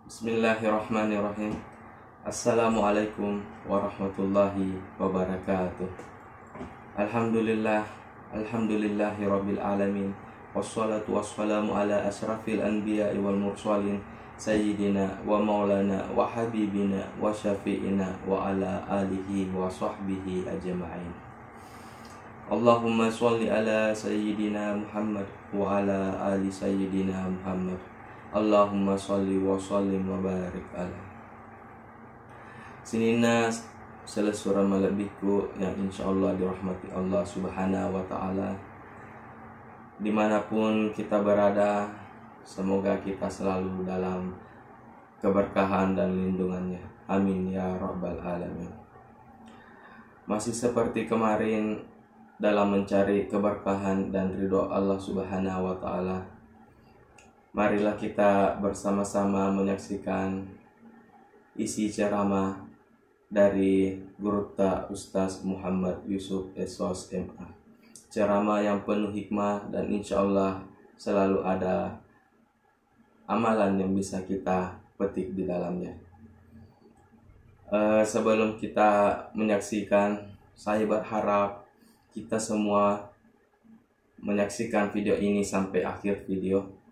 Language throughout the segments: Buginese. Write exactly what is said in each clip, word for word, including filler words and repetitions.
Bismillahirrahmanirrahim. Assalamualaikum warahmatullahi wabarakatuh. Alhamdulillah, alhamdulillahirabbil alamin. Wassalatu wassalamu ala asyrafil anbiya'i wal mursalin, sayyidina wa maulana wa habibina wa syafi'ina wa ala alihi wa sahbihi ajma'in. Allahumma shalli ala sayyidina Muhammad wa ala ali sayyidina Muhammad. Allahumma shalli wa sallim wa barik ala. Sininna selessureng malebbikku yang insyaallah dirahmati Allah Subhanahu wa Ta'ala, dimanapun kita berada, semoga kita selalu dalam keberkahan dan lindungannya. Amin ya rabbal alamin. Masih seperti kemarin, dalam mencari keberkahan dan ridho Allah Subhanahu wa Ta'ala, marilah kita bersama-sama menyaksikan isi ceramah dari Gurutta Ustaz Muhammad Yusuf Esos M A. Ceramah yang penuh hikmah dan insya Allah selalu ada amalan yang bisa kita petik di dalamnya. Eh, sebelum kita menyaksikan, saya berharap kita semua menyaksikan video ini sampai akhir video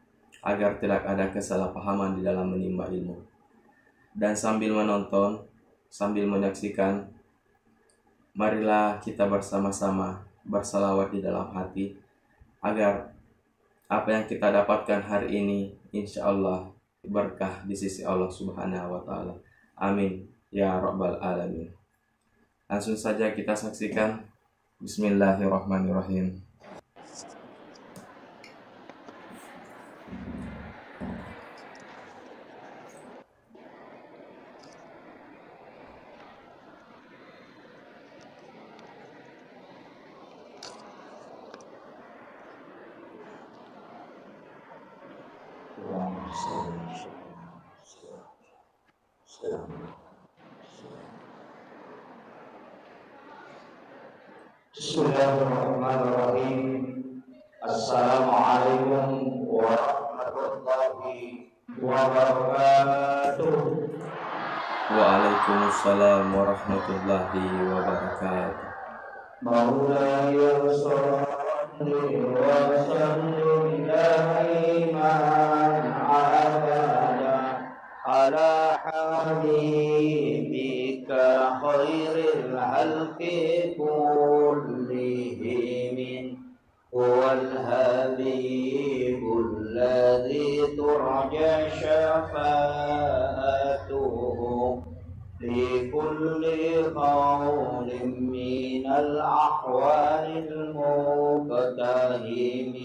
agar tidak ada kesalahpahaman di dalam menimba ilmu. Dan sambil menonton, sambil menyaksikan, marilah kita bersama-sama bersalawat di dalam hati agar apa yang kita dapatkan hari ini insya Allah berkah di sisi Allah Subhanahu wa Ta'ala. Amin ya rabbal alamin. Langsung saja kita saksikan. Bismillahirrahmanirrahim. Bismillahirrahmanirrahim. Assalamualaikum warahmatullahi wabarakatuh. Waalaikumsalam warahmatullahi wabarakatuh. مولاي صل وسلم دائما أبدا على حبيبك خير الخلق كلهم. هو الحبيب الذي ترجى شفاعته في كل هول من الأهوال مقتحم.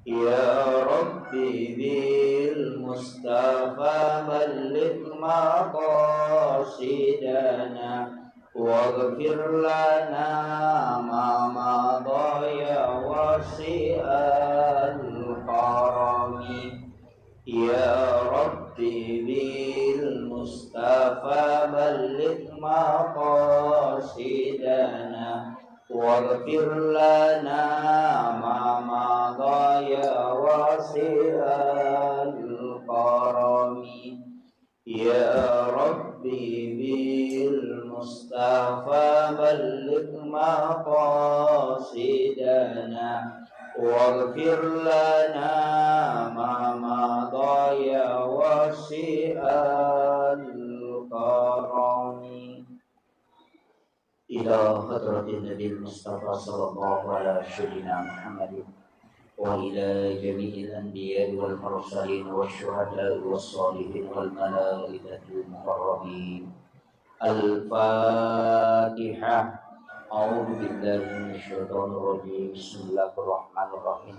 يا رب بالمصطفى بلغ مقاصدنا واغفر لنا ما مضى يا واسع الكرم. يا رب بالمصطفى بلغ مقاصدنا واغفر لنا ما مضى يا واسع الكرم. يا رب بالمصطفى بلغ مقاصدنا واغفر لنا ما مضى يا واسع الكرم. إلى حضرة النبي المصطفى صلى الله على سيدنا محمد وإلى جميع الأنبياء والمرسلين والشهداء والصالحين والملائكة المقربين. الفاتحة. أعوذ بالله من الشيطان الرجيم. بسم الله الرحمن الرحيم.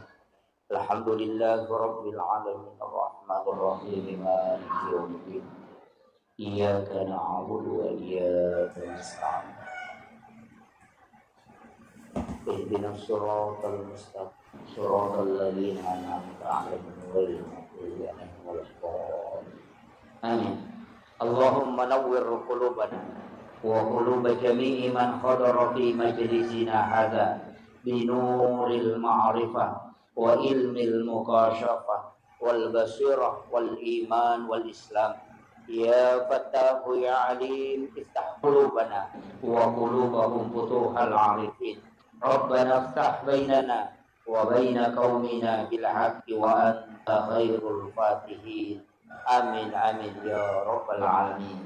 الحمد لله رب العالمين الرحمن الرحيم مالك يوم الدين. إياك نعبد وإياك نستعين. اهدنا الصراط المستقيم صراط الذين أنعمت عليهم غير المغضوب عليهم ولا الضالين. آمين. اللهم نور قلوبنا وقلوب جميع من حضر في مجلسنا هذا بنور المعرفة وعلم المكاشفة والبصيرة والإيمان والإسلام. يا فتاح يا عليم افتح قلوبنا وقلوبهم فتوح العارفين. ربنا افتح بيننا وبين قومنا بالحق وأنت خير الفاتحين. آمين، آمين يا رب العالمين.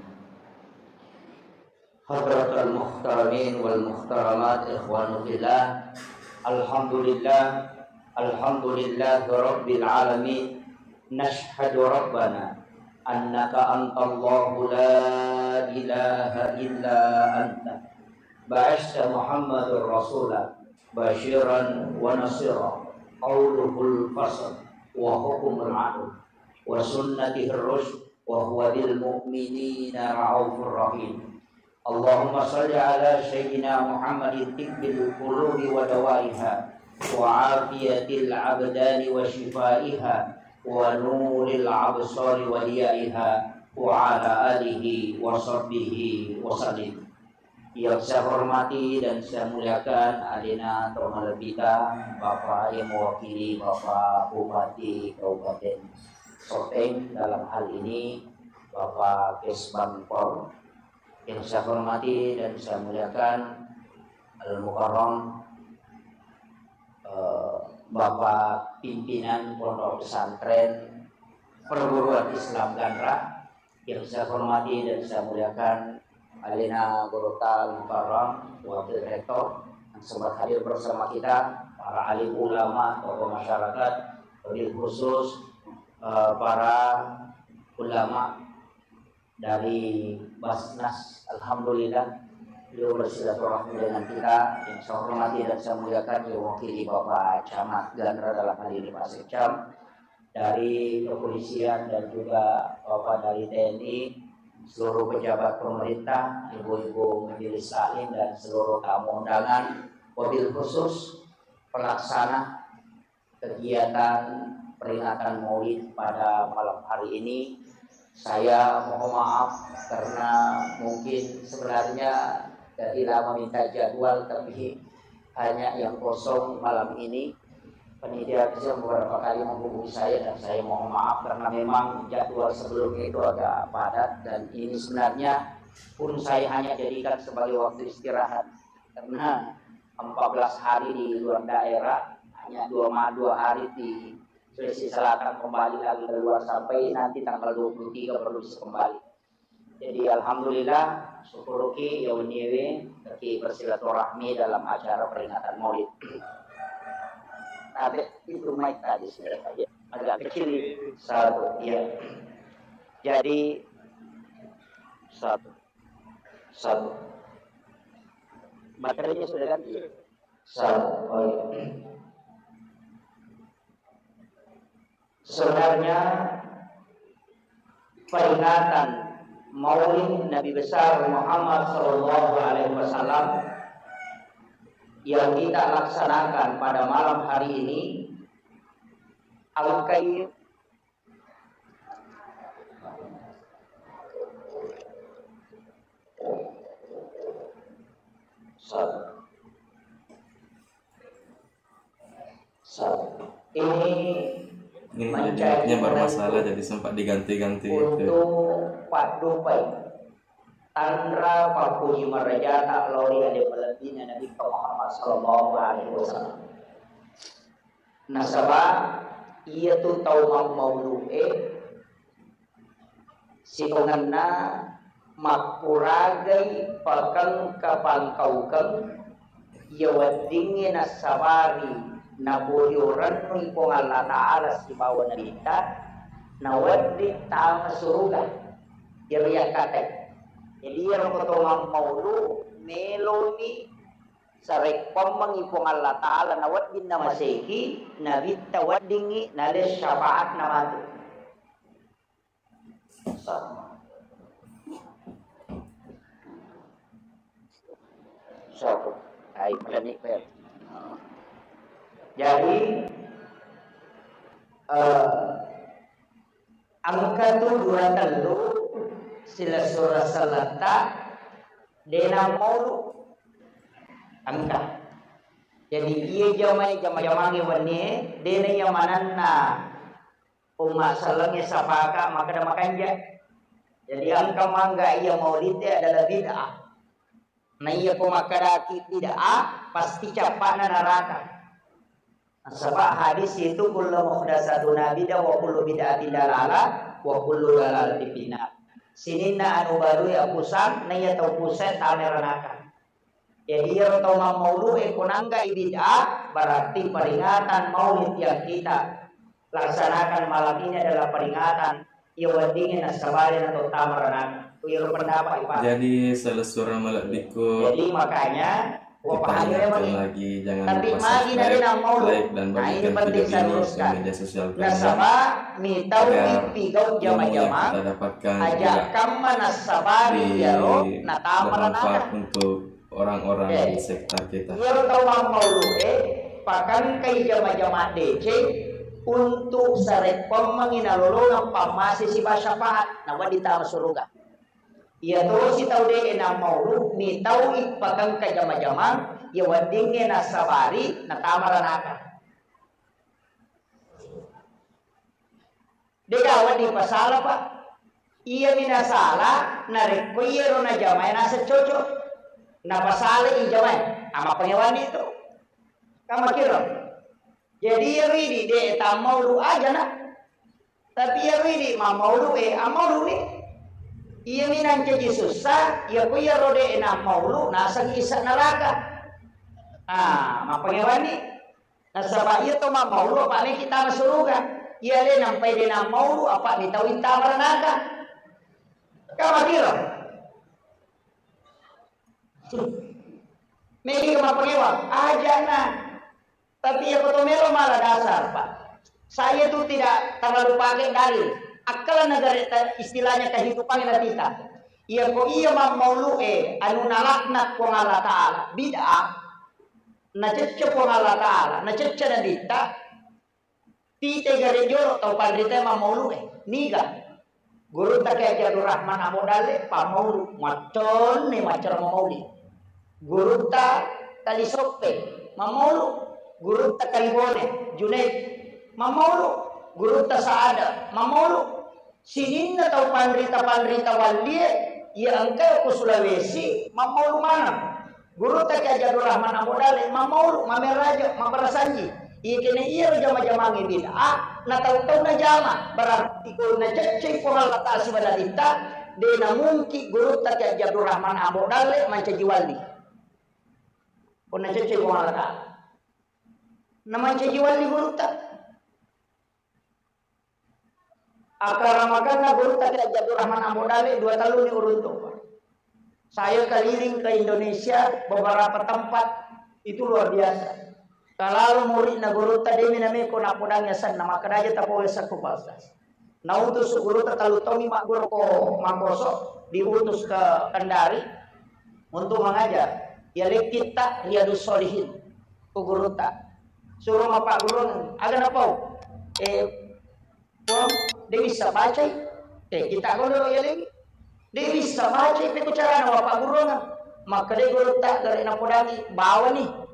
حضرة المحترمين والمحترمات، إخوان في الله، الحمد لله، الحمد لله رب العالمين. نشهد ربنا أنك أنت الله لا إله إلا أنت، بعثت محمد رسولا بشيرا ونصيرا، قوله الفصل وحكم العدل وسنته الرشد وهو بالمؤمنين رءوف رحيم. اللهم صل على سيدنا محمد طب القلوب ودوائها وعافية الأبدان وشفائها ونور الأبصار وضيائها وعلى آله وصحبه وسلم. Yang saya hormati dan saya muliakan, alena to malebbita, Bapak yang mewakili Bapak Bupati Kabupaten Sopeng, dalam hal ini Bapak Kesbangpol. Yang saya hormati dan saya muliakan, Al-Mukarram, eh, Bapak Pimpinan Pondok Pesantren Perguruan Islam Ganra, yang saya hormati dan saya muliakan, alena Gurutta Al-Mukarram, Wakil Rektor, yang sempat hadir bersama kita, para alim ulama, tokoh masyarakat, wabil khusus, eh, para ulama dari Basnas. Alhamdulillah, beliau bersilaturahmi dengan kita. Yang saya hormati dan saya muliakan, yang mewakili Bapak Camat Ganra dalam hal ini, Pak Sekcam, dari kepolisian dan juga Bapak dari T N I, seluruh pejabat pemerintah, ibu-ibu majelis taklim dan seluruh tamu undangan, wabil khusus pelaksana kegiatan peringatan Maulid pada malam hari ini. Saya mohon maaf karena mungkin sebenarnya dari lama minta jadwal, tapi hanya yang kosong malam ini. Panitia bisa beberapa kali menghubungi saya dan saya mohon maaf karena memang jadwal sebelumnya itu agak padat dan ini sebenarnya pun saya hanya jadikan sebagai waktu istirahat karena empat belas hari di luar daerah, hanya dua ma-, dua hari di Sulawesi Selatan, kembali lagi ke luar sampai nanti tanggal dua puluh tiga baru bisa kembali. Jadi alhamdulillah, syukuruki ya wenniewe, ki bersilaturahmi dalam acara peringatan Maulid. Tapi itu mic tadi sudah agak kecil nih. Satu, iya. Jadi satu, satu. Baterainya sudah ganti. Satu, oh iya. Sebenarnya peringatan Maulid Nabi Besar Muhammad Sallallahu Alaihi Wasallam yang kita laksanakan pada malam hari ini, alkai satu. Ini menjadi netnya bermasalah, jadi sempat diganti-ganti itu. Untuk paddupai tanra pappuji marajata lao ri ale malebbina Nabi Muhammad sallallahu alaihi wasallam. Nasaba iyatu tau mammaulu'e sitongenna makkuragai pakengka pangkaukeng iya weddingnge nassabari naporio rennui Puang Allah Ta'ala sibawa Nabitta, nawedding tama suruga. Iyaro yakkatai. Jadi iyaro ko to mammaulu meloni sarekkuammengngi Puang Allah Ta'ala nawedding namaseki, Nabitta weddingngi nale syafaatna matu. Satu. Satu. Ai, menit, Fer. Jadi, eh, engka tu dua tellu silessureng selletta de nammaulu. Engka. Jadi, iya jamae, jama-, jamange wennie, de na iya manenna Umma sellengnge sapaka makkeda makanja. Jadi engka mangga iya maulid adalah bid'ah. Na iya ko makkedaki bid'ah, pasti cappa'na naraka. Nasaba hadis itu, kullu muhdatsatin bid'ah wa kullu bid'atin dalalah wa kullu dalalatin finnar. Sininna anu barue apusang, na iya tau pusae tama ranaka. Jadi iyaro tau mammaulu'e ko nangga'i bid'ah, berarti peringatan maulid yang kita laksanakan malam ini adalah peringatan iya weddingnge nassabari na tau tama ranaka. Ku iyaro pendapat, Pak. Jadi, selessureng malebbikku, jadi makanya, kita ingatkan lagi, jangan lupa subscribe, like, dan bagikan video ini ke media sosial kalian, agar ilmu yang kita dapatkan tidak hilang. Nasaba mitau ipigau jama-jama, aja kamma nassabari iyaro natama ranaka. Untuk orang-orang di sekitar kita. Iyaro tau mammaulu'e pakangkai jama-jama deceng untuk sarekkoammengngi nalolongeng pammase sibawa syafaat, nawedding tama suruga. Iya tosi tau de'e nammaulu, mitau ipakangka jama-jamang, iya weddingnge nassabari natama ranaka. Degaga wedding pasala, Pak. Iyami nasala, narekko iyaro najamae naseng cocok. Napasala ijamae. Amappangewani itu. Kamakiro. Jadi iyaro idi de tammaulu ajana. Tapi iyaro idi mammaulu, eh, ammaulu ni. Iyami nancaji sussa, iyako iyaro de nammaulu, naseng isa neraka. Ah, mappangewani. Nasaba iya to mammaulu, apa meki tama suruga. Iya le nampai de nammaulu, apa mitau tama ranaka. Kamakiro. Megi ke mappangewang, ajana. Tapi iya ko to melo mala dasar, Pak. Saya tuh tidak terlalu pakai dalil. Akkalan negara ta-, istilahnya kehidupan kita. Iya ko iya mammaulu, eh, anu nalaknat Puang Allah Ta'ala. Bid'ah. Nacecce Puang Allah Ta'ala, nacecce Nabitta, tite gare jolo tau panrita mammaulu e. Niga? Gurutta Kiai Haji Abdul Rahman Ambo Dalle pammaulu, mattonne maccara mamauli. Gurutta Kali Soppe mammaulu, gurutta Kali Bone Junaid mammaulu, gurutta Saada mammaulu. Sininna tau panrita-panrita wallie iya engka ko Sulawesi mammaulu maneng. Gurutta Kiai Haji Abdul Rahman Ambo Dalle mammaulu, mammeraja, mabbarasanji. Iya kene iyaro jama-jamangnge bid'ah, na tau-tau najama, berarti ko naceccei Puang Allah Ta'ala sibawa Nabitta, de namungki gurutta Kiai Haji Abdul Rahman Ambo Dalle mancaji walli. Ko naceccei Puang Allah Ta'ala. Na mancaji walli gurutta. Akkaramakenna gurutta Kiai Haji Abdul Rahman Ambo Dalle dua telluni uruntu. Saya keliling ke Indonesia beberapa tempat, itu luar biasa. Kalau muridna gurutta demi nameko napodangi asenna, makkeda aja tapowe asekku Pak Ustaz. Nautus gurutta tellu taunni magguru ko Mangkoso, diutus ke Kendari untuk mengajar. Iya lekkitta Riyadus Sholihin ku gurutta. Suro mappagguruang, aga napau? Eh, Puang, de wissa bacai. Eh, kita kono iya lagi. De wissa bacai, pekko carana mappagguruang. Makkeda gurutta, gare napodangi, bawani.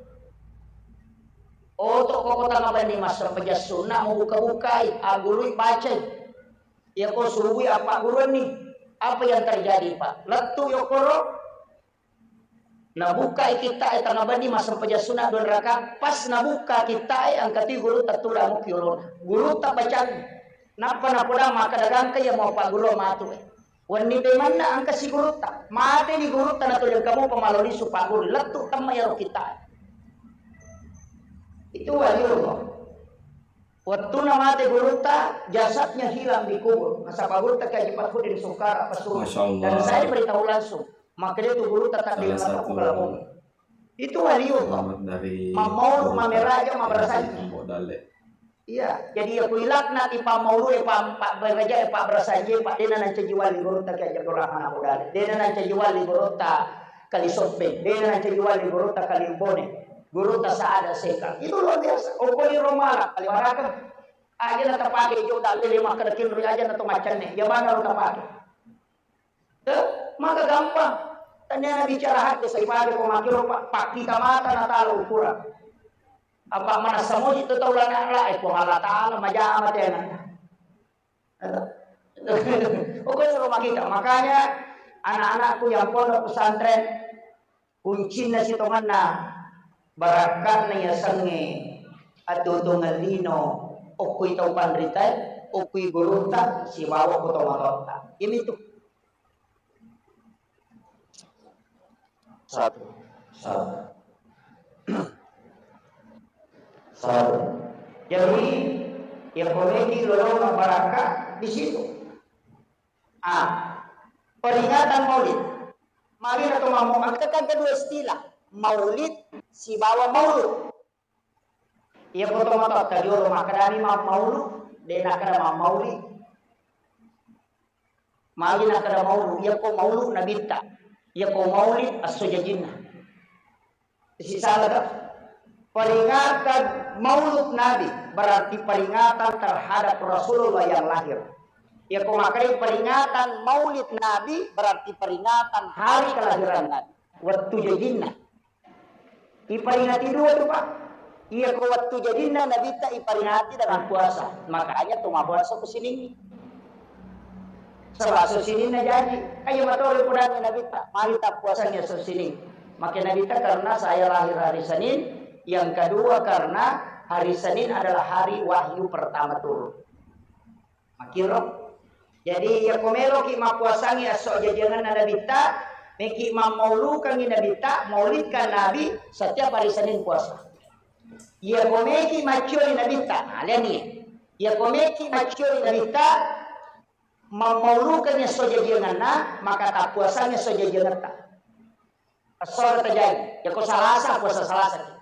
Oto ko kota ngabenni massempajang sunna, mau buka-bukai, aggurui bacai. Iya ko subui appagguruanni. Apa yang terjadi, Pak? Lettu yokkoro. Nabukkai kitta'e tanga benni massempajang sunna dua rakaat. Pas nabukka kitta'e, engka tu gurutta tudang mukki olona. Gurutta bacang. Nappa napodang makkeda gangka iya mau pagguru matu e. Wenni pemanna engka si gurutta. Mate ni gurutta na tuli engka mopa malo lisu pagguru. Lettu temma iyaro kitta'e. Itu waliullah. Wettunna mate gurutta, jasadnya hilang di kubur. Nasaba gurutta Kiai Haji Fathuddin Sukara Pasuruan. Masya Allah. Dan saya beritahu langsung. Makkeda tu gurutta tadde. Salah satu kelamun. Itu waliullah. Selamat dari mammaulu, gurutta mameraja, Kiai Haji mabbarasanji. Ambo Dalle. Iya, jadi iya ku ilakna ipammaulu e, pam-, pabbaraja e, pabbarasanji, pa dena nancaji wali gurutta Kiai Haji Abdul Rahman Ambo Dalle. Dena nancaji wali gurutta Kali Soppe. Dena nancaji wali gurutta Kali Bone. Gurutta Saada Sekar. Itu luar biasa. Okko li romala, kali waraka. Aja na tapake jo dalle lima kada kinri aja na to macenne. Ya mana lo tapake? Eh, maka gampang. Tanya na bicara hati saya pake ko makiro pa-, pakkita mata na talo ukuran. Apa manassa moji tu tau lana la, eh, Puang Allah Ta'ala majama tena. Oke, suruh makita. Makanya anak-anakku yang pondok pesantren, kuncinna sitongenna, barakka'na yasengnge atuo-tuongeng lino, okkoi tau panritae, okkoi gurutta, sibawa ko tomatoatta. Iyamitu. Satu. Satu. Satu. Jadi, ya komedi lolong barakka di situ. Ah, peringatan Maulid. Magi na to mammu, engka kan kedua istilah, Maulid sibawa Maulud. Iya ko tomatoatta jolo makkedani mammaulu, de nakkeda mammauli. Magi nakkeda maulu, iya ko maulu nabitta. Iya ko maulid esso jajinna. Sisala to? Peringatan maulud Nabi berarti peringatan terhadap Rasulullah yang lahir. Iya ko makkeda peringatan maulid Nabi berarti peringatan hari kelahiran Nabi. Wettu jajinna. Iperingati dua tu, Pak. Iya ko wettu jajinna Nabitta iperingati dengan puasa. Makanya tu mappuasa ko siningi. Sebab so sininna jaji. Ayo matore pudangi Nabitta. Mari tak puasanya so sining. Maka Nabitta karena saya lahir hari Senin. Yang kedua karena hari Senin adalah hari wahyu pertama turun. Makkiro. Jadi, iya ko meloki mappuasangi esso jajiangenna Nabitta, meki mammaulukangi Nabitta, maulidkan Nabi setiap hari Senin puasa. Iya ko meki maccioni Nabitta, nah, liani. Iya ko meki maccioni Nabitta, mammaulukangi esso jajiangenna, maka tappuasangi esso jajiangetta. Esso aga tajaji. Iya ko Salasa, puasa Salasa.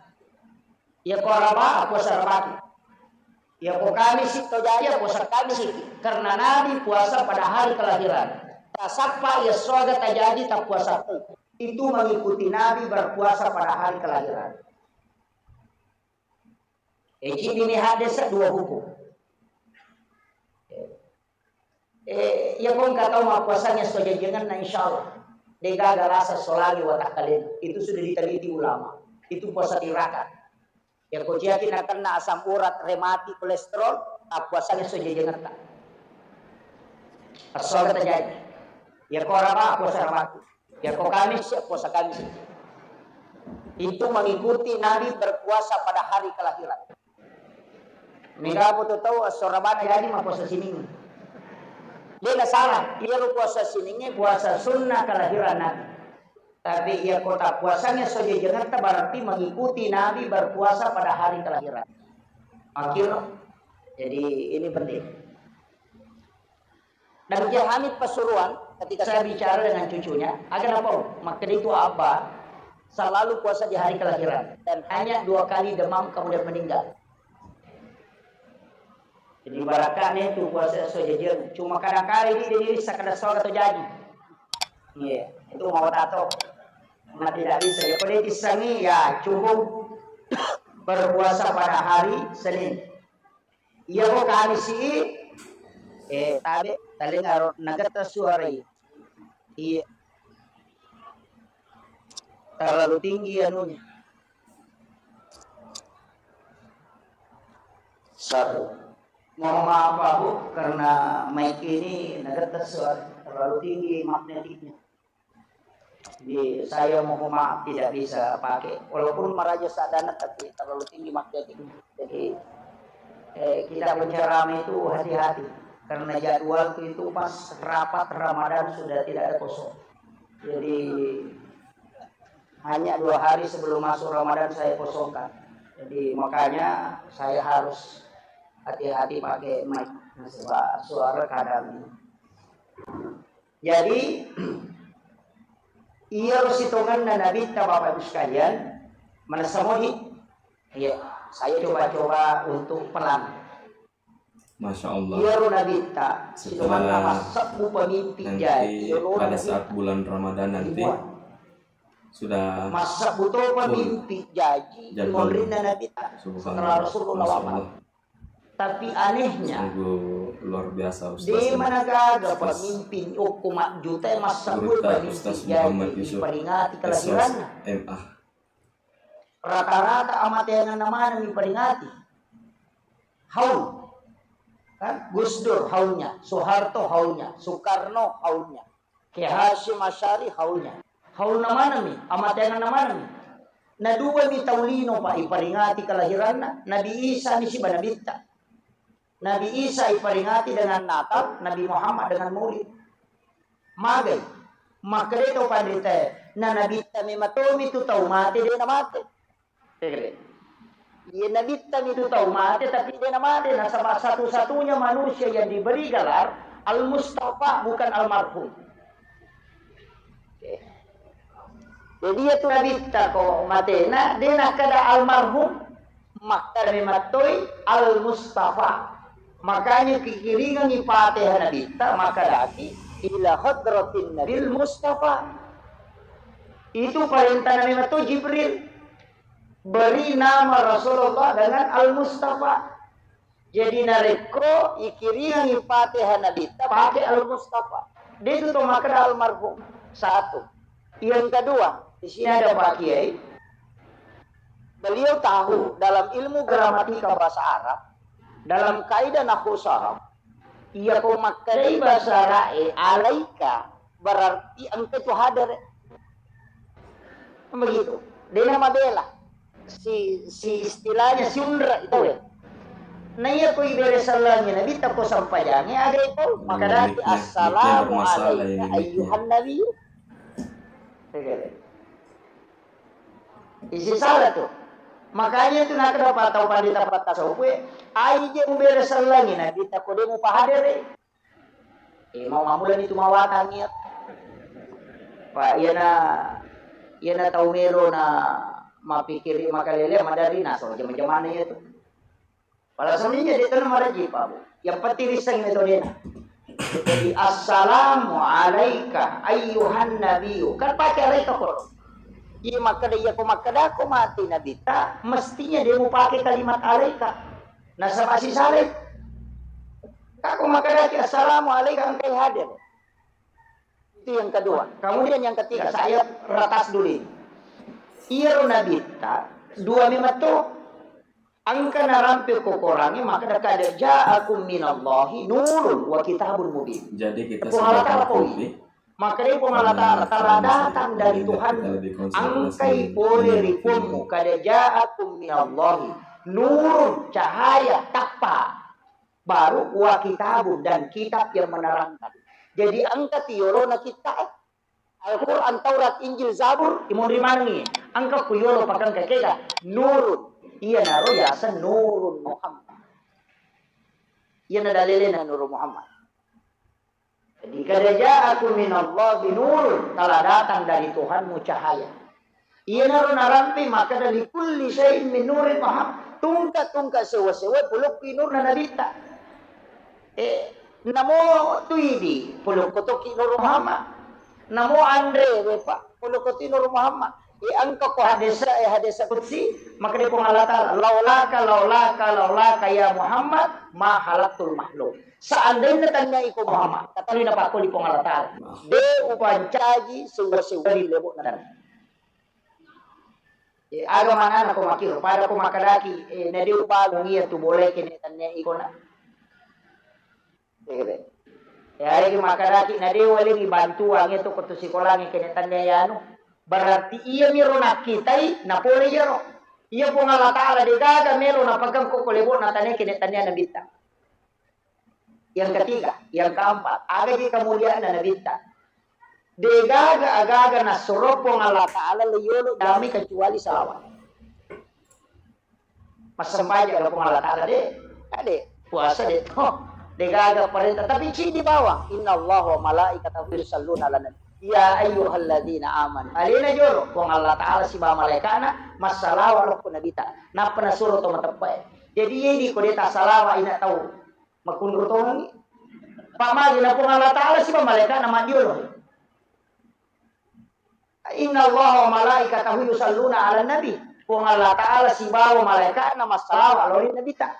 Iya ko Araba, puasa Arabaki. Iya ko Kamisi to jaji, puasa Kamisi. Karena Nabi puasa pada hari kelahiran. Tasappa iya esso aga tajaji tappuasa. Itu mengikuti Nabi berpuasa pada hari kelahiran. Eh, cini hadis dua hukum. Eh, iya ko engka tau mappuasangi esso jajiangenna, insyaallah. Degaga lasa solangi watakkalena. Itu sudah diteliti ulama. Itu puasa tirakat. Iya ko ciaki nakenna asam urat, rematik, kolesterol, tappuasangi esso jajiangetta. Esso aga tajaji. Iya ko Araba, puasa Arabaki. Iya ko Kamis, ya puasa Kamis. Itu mengikuti Nabi berpuasa pada hari kelahiran. Mega foto tau esso Arabana jadi mappuasa sining. Dia nggak salah, iya lo puasa siningi puasa sunnah kelahiran Nabi. Tapi iya ko tappuasangi esso jajiangetta berarti mengikuti Nabi berpuasa pada hari kelahiran. Akhir. Jadi ini penting. Dan Kiai Hamid Pasuruan, ketika saya bicara dengan cucunya, "Aga napau?" Makkeda itu, "Abba selalu puasa di hari kelahiran dan hanya dua kali demam kemudian meninggal." Jadi, ibaratkan itu puasa esso jajiang. Cuma kadang kali di diri sakada soga atau jaji. Iya, itu mau tato. Karena tidak bisa. Ya, pada tissangi, ya, cukup berpuasa pada hari Senin. Iya ko Kamisi, eh, tabe, talengaro nagetta suara iya. Iya. Terlalu tinggi anunya. Satu. Mohon maaf, Pak, Bu, karena mic ini nagetta suara terlalu tinggi magnetiknya. Jadi, saya mohon maaf tidak bisa pakai. Walaupun maraja sadana, tapi terlalu tinggi magnetiknya. Jadi, eh, kita penceramah itu hati-hati. Karena jadwalku itu pas rapat Ramadan sudah tidak ada kosong. Jadi, hanya dua hari sebelum masuk Ramadan saya kosongkan. Jadi, makanya saya harus hati-hati pakai mic. Sebab suara kadang. Jadi, iyaro sitongenna Nabitta, Bapak Ibu sekalian, manessa modi? Iya, saya coba-coba untuk pelan. Masya Allah. Iyaro Nabitta, sitongenna massebbu pemimpin jaji, iyaro pada saat bulan Ramadan nanti, sudah massebbu to pemimpin jaji, monrinna Nabitta, setelah Rasulullah wafat. Tapi anehnya, sungguh luar biasa, Ustaz, de managaga pemimpin okko majjuta massebbu pemimpin jaji iperingati kelahiranna. Rata-rata amateangenna maneng iperingati. Haul. Kan? Gus Dur haulnya, Soeharto haulnya, Soekarno haulnya, Kiai Hasyim Asy'ari haulnya. Haulna manami, amateangenna manami. Na dua mi tau lino, Pak, iperingati kelahiranna, Nabi Isa mi siba nabitta. Nabi Isa iperingati dengan Natal, Nabi Muhammad dengan Maulid. Magai. Makkeda to panritae, na nabitta mematomi tu tau mate, de namate. Iya, nabitta mi tu tau mate, tapi de namate. Nasaba satu-satunya manusia yang diberi gelar Al-Mustafa, bukan almarhum. Oke. Jadi, iya tu nabitta ko matena, de nakkeda almarhum, makkeda memettoi Al-Mustafa. Makanya kikiringengi Fatihah nabitta, makkedaki, "Ila hadratin Nabil Mustafa." Itu parentana memettoi Jibril. Beri nama Rasulullah dengan Al-Mustafa. Jadi, narekko ikiringangi Fatihah nabitta, pakai Al-Mustafa. De tu to makkeda almarhum. Satu. Yang kedua, di sini ada Pak Kiai. Beliau tahu dalam ilmu gramatika bahasa Arab, dalam kaidah nahwu sharaf, iya ko makkedai bahasa Arab e alaika, berarti engka tu hadir. Begitu. Dena mabela. Si, si istilahnya si unra itu ya. Na iya ko ibere sallangi nabitta ko sampajangi, aga iko? Makkedaki, "Assalamu alaika ayyuhan nabi." Isi salah tu. Makanya tu nakkeda tau pandita patta sopu e, ai je mubere sallangi nabitta ko de mupahadere. Eh, mau mammulani tu mawatang iya. Pak, iyana, iyana tau melo na mappikiri makalele, maderri naso jama-jamanna iya tu. Pada sebenarnya de tena maraji, Pak, Bu. Yang penting riseng metodena. Jadi, "Assalamu alaika ayyuhan nabiyyu." Kan pakai alaika ko. Iya makkeda, iya ko makkeda ko mati nabitta, mestinya de mupake kalimat alaika. Nasaba sisalai. Kako makkedaki, "Assalamu alaika," engkai hadir. Itu yang kedua. Kemudian yang ketiga, saya ratas dulu ini. Iyaro nabitta, dua memetto. Engka narampe ko Korangnge makkeda, "Qad ja'akum minallahi nurun wa kitabun mubin." Jadi kita Puang Allah Ta'ala poi. Makkedai Puang Allah Ta'ala, "Telah datang dari Tuhan, engkai pole ri Puangmu, qad ja'akum minallahi nurun, cahaya, tappa, baru wa kitabun, dan kitab yang menerangkan." Jadi engka tu yolona kitta e. Al-Quran, Taurat, Injil, Zabur, imunri manengngi. Engka ku yolo pakengka kega, nurun. Iyanaro yaseng Nurun Muhammad. Iyana dalilena Nurun Muhammad. Jadi, "Qad ja'akum minallahi nurun," telah datang dari Tuhanmu cahaya. Iyanaro narampe makkeda, "Likulli syai'in min nurin mahab." Tungka-tungka sewa-sewa pulukku nurna nabitta. Eh, namo tu idi pulukku tokki Nur Muhammad. Namo anre we, Pak, pulukku tu Nur Muhammad. Eh, engka ko hadesa, eh, hadesa kutsi, makkeda Puang Allah Ta'ala, "Laulaka, laulaka, laulaka ya Muhammad, ma halaktul makhluk." Seandainya tania iko Muhammad, katali napakkoli Puang Allah Ta'ala. De upancaji sewa-sewa ri lebo'na. Eh, aga manana ko makkiro, pada ko makkedaki, eh, na de ubalung iya tu bolae kene tania iko na. Eh, eh, aregi makkedaki na de walengi bantuang iya tu ko tu sikolangnge kene tania yanu. Berarti iya miro nakkitai, na pole iyaro. Iya Puang Allah Ta'ala de gaga melo napakengko ko lebo'na tania kene tania nabitta. Yang ketiga, yang keempat, aga je kemuliaanna nabitta. De gaga aga-aga nassuro Puang Allah Ta'ala le yolo dami kecuali salawat. Massempajang ga Puang Allah Ta'ala de? Ade. Puasa de to. De gaga parenta, tapi cidi bawang. "Innallaha wa malaikatahu yusalluna ala nabi. Ya ayyuhalladzina amanu." Alena jolo, Puang Allah Ta'ala sibawa malaikana massalawa lokko nabita. Nappa nasuro to mateppae. Jadi, yedi ko de tasalawa ina tau makunru tongengi. Pamagi na Puang Allah Ta'ala sibawa malaikana maddiolo. "Innallaha wa malaikatahu yusalluna ala nabi." Puang Allah Ta'ala sibawa malaikana massalawa lao ri nabita.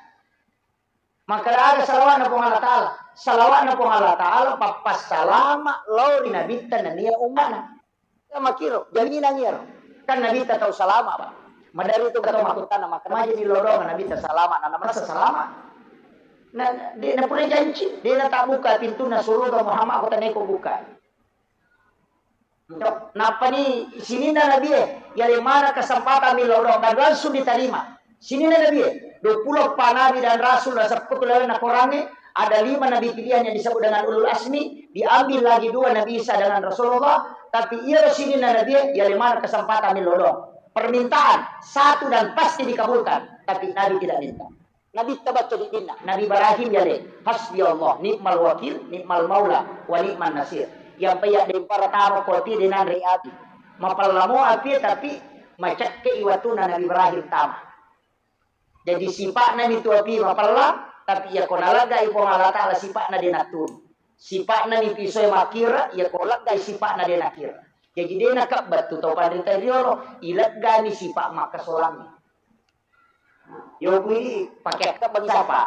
Makkeda aga salawatna Puang Allah Ta'ala? Salawatna Puang Allah Ta'ala pappassalama lao ri nabitta nennia ummana. Ya makkiro, jaminan iyaro. Kan nabitta tau salama, Pak. Madari tu tau makkuttana, makkeda maja ni lodong nabitta salama, na namassa salama. Na, de' na pura janci, de' na tabbuka pintunna suruga Muhammad ko taneko buka. Nappani sininna nabie, yale mana kesempatan millau doang dan langsung diterima. Sininna nabie, dua puluh empat nabi dan rasul dan sepuluh lainna Qurannya, ada lima nabi pilihan yang disebut dengan ulul asmi, diambil lagi dua Nabi Isa dengan Rasulullah, tapi iya sininna nabie, yale mana kesempatan millau doang. Permintaan satu dan pasti dikabulkan, tapi Nabi tidak minta. Nabitta bacca diddinna, Nabi Ibrahim yale, "Hasbi Allah, ni'mal wakil, ni'mal maula, wa ni'man nasir." Yang paya dempara tama kopi denanre api. Mapallamo api tapi macekke iwatuna Nabi Ibrahim tama. Jadi sipa'na ni tu api mapella, tapi iya ko naleggai Puang Allah Ta'ala sipa'na de natun. Sipa'na ni pisoe makkira, iya ko leggai sipa'na de nakira. Jadi de nakebba tu tau panrita riolo, ileggani sipa makkasolangi. Yo kui pakai akkebbang sapa?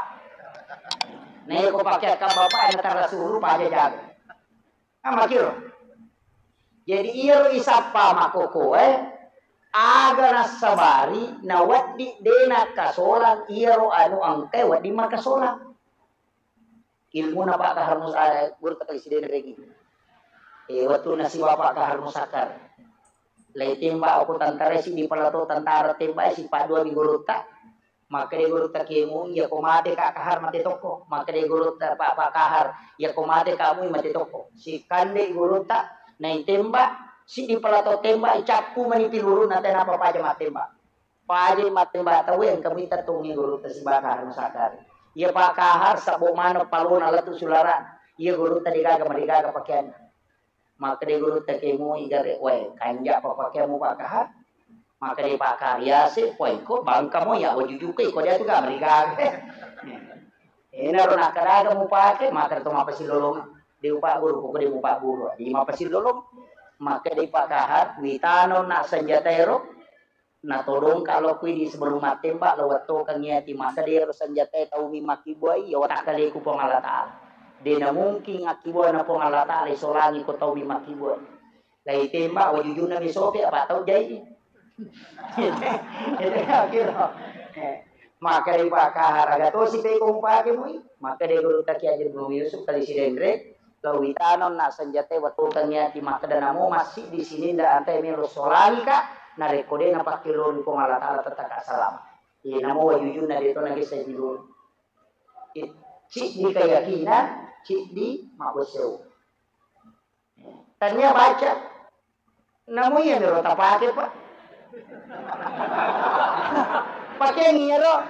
Neko pakai akkebbang apa, ena tarasuru paja jago. Amakiro. Jadi iyaro isappa makkokkoe, aga nassabari nawedding de nakkasolang iyaro anu engkae wedding makkasolang. Ilmuna Pak Kahar Mus-, eh, guru tata sidenregi. Eh, wettunna sibawa Pak Kahar Musakkar. Lai tembak aku tentara si di pelato tentara tembak si Pak dua mi gurutta. Makkeda gurutta kemu, iya ko mate Kak Kahar mate tokko. Makkeda gurutta Pak, Pak Kahar, iya ko mate kamu mate tokko. Sikande gurutta, nai tembak, si di pelato tembak, icappu mani pilurunna tenapa paja mattembak. Pajai mattembak tauwe, engka muitta tongnge gurutta sibaka harus sakari. Iya Pak Kahar, sabbo maneng palona lettu sularana. Iya gurutta degaga marigaga pakeanna. Makkeda gurutta kemui gare, wae, kanja papakeanmu Pak Kahar. Makkeda Pak Kahar, yase, poiko bangkamo ya wajujuke, ko dia tu ga marigaga. Enaro nakkadaga mupake, makkeda to mapasilolong. De upagguru, pokoknya de mupagguru. Jadi mapasilolong. Makkeda Pak Kahar, witano na senjata ero, Natodongka lo kui di sebelum mattembak, lo wettokengngi ati makkeda ero senjatae taumi makkibbuai, ya watakkaleku Puang Allah Ta'ala. De namungking akkibbuana Puang Allah Ta'ala isolangi ko taumi makkibbuai. Lai tembak, wajujunna mi sope, apa tau jai. Itu kira. Eh, maka di pakaharaga tosi peko mupake mui, maka de guru taki aja Nabi Yusuf kali sidenre, Lo witano na senjatae wettukengngi ati makkeda namo massiddi sininna antae melo solangika, narekko de napakkelori Puang Allah Ta'ala tettaka salama. Iye namo wajujunna de to nagessa jiluru. Ciddi keyakinan, ciddi mabboseu. Tania baca, Namo iya miro tapake, Pak. Pakeang iyaro,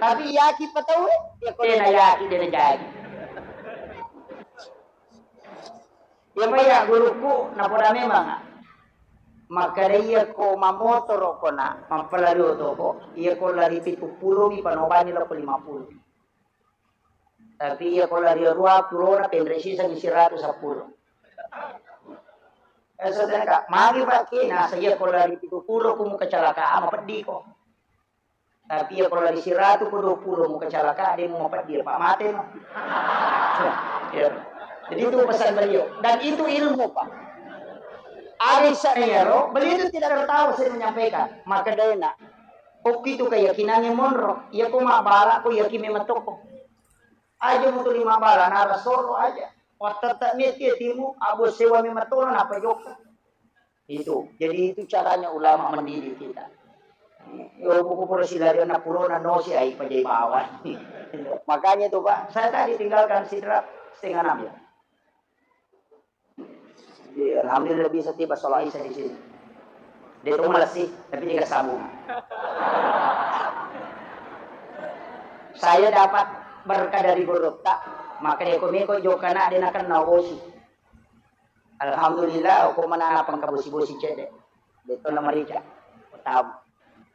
tapi yaki pa tauwe, iya ko de na yaki, de na jadi. Iya pa iya gurukku, napoda memang. Makkeda iya ko mammotoro ko na, mappalari oto ko, iya ko lari pitu pulo mi panobani lako lima pulo. Tapi iya ko lari dua pulo na penre siseng siratu seppulo. Eh, saudara, magi pakke, nasa iya ko lari pitu pulo ko mukacalaka, ama peddi ko. Tapi iya ko lari siratu ko dua pulo mukacalaka, de mu mapeddi, Pak, mate no. Ya. Jadi itu pesan beliau. Dan itu ilmu, Pak. Ada sana ya, beliau itu tidak tertawa saya menyampaikan. Maka dena, oke itu keyakinannya monro. Iya ko mabala ko yakin memang toko. Aja mutuli mabbala, nara soro aja. Wattetta metti timu, abo sewa memang tolo, napa jokka. Itu. Jadi itu caranya ulama mendidik kita. Yo, buku pura silari anak pulona nosi ai pajai bawang. Makanya itu, Pak, saya tadi tinggalkan Sidrap setengah enam ya. Jadi, alhamdulillah bisa tiba sholat Isya di sini. Dia itu malas sih, tapi dia sambung. Saya dapat berkah dari gurutta, maka dia komeko jokana dia nakenna bosi. Alhamdulillah, aku mana apa bosi-bosi cedde. Dia itu nama Rica. Tahu.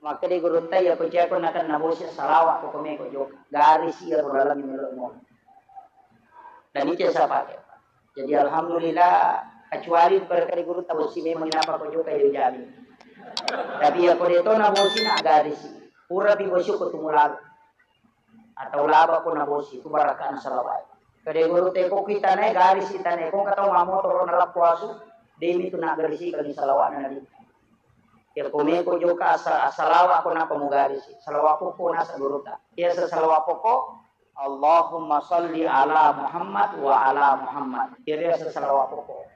Makkeda gurutta, iya ko ceko nakenna bosi salawa ko komeko jokka. Garisi iya ko laleng melo mo. Dan itu saya pakai. Jadi alhamdulillah, kecuali berkah gurutta bosi memang apa ko jokka iya jami. Tapi iya ko deto na bosi na garisi. Pura pi bosi ko tumulalu. Atau laba ko na bosi, itu barakana salawa. Kede gurutta ko kita naik garisi tane ko katau mamotoro na lappo asu, demi tu na garisi kali salawa na nabi. Ya, komeko jokka asa-, asalawa ko napa mugarisi. Salawa poko nasa gurutta. Ya, sa-, salawa poko, Allahumma salli ala Muhammad wa ala Muhammad. Jadi asa salawat pokok.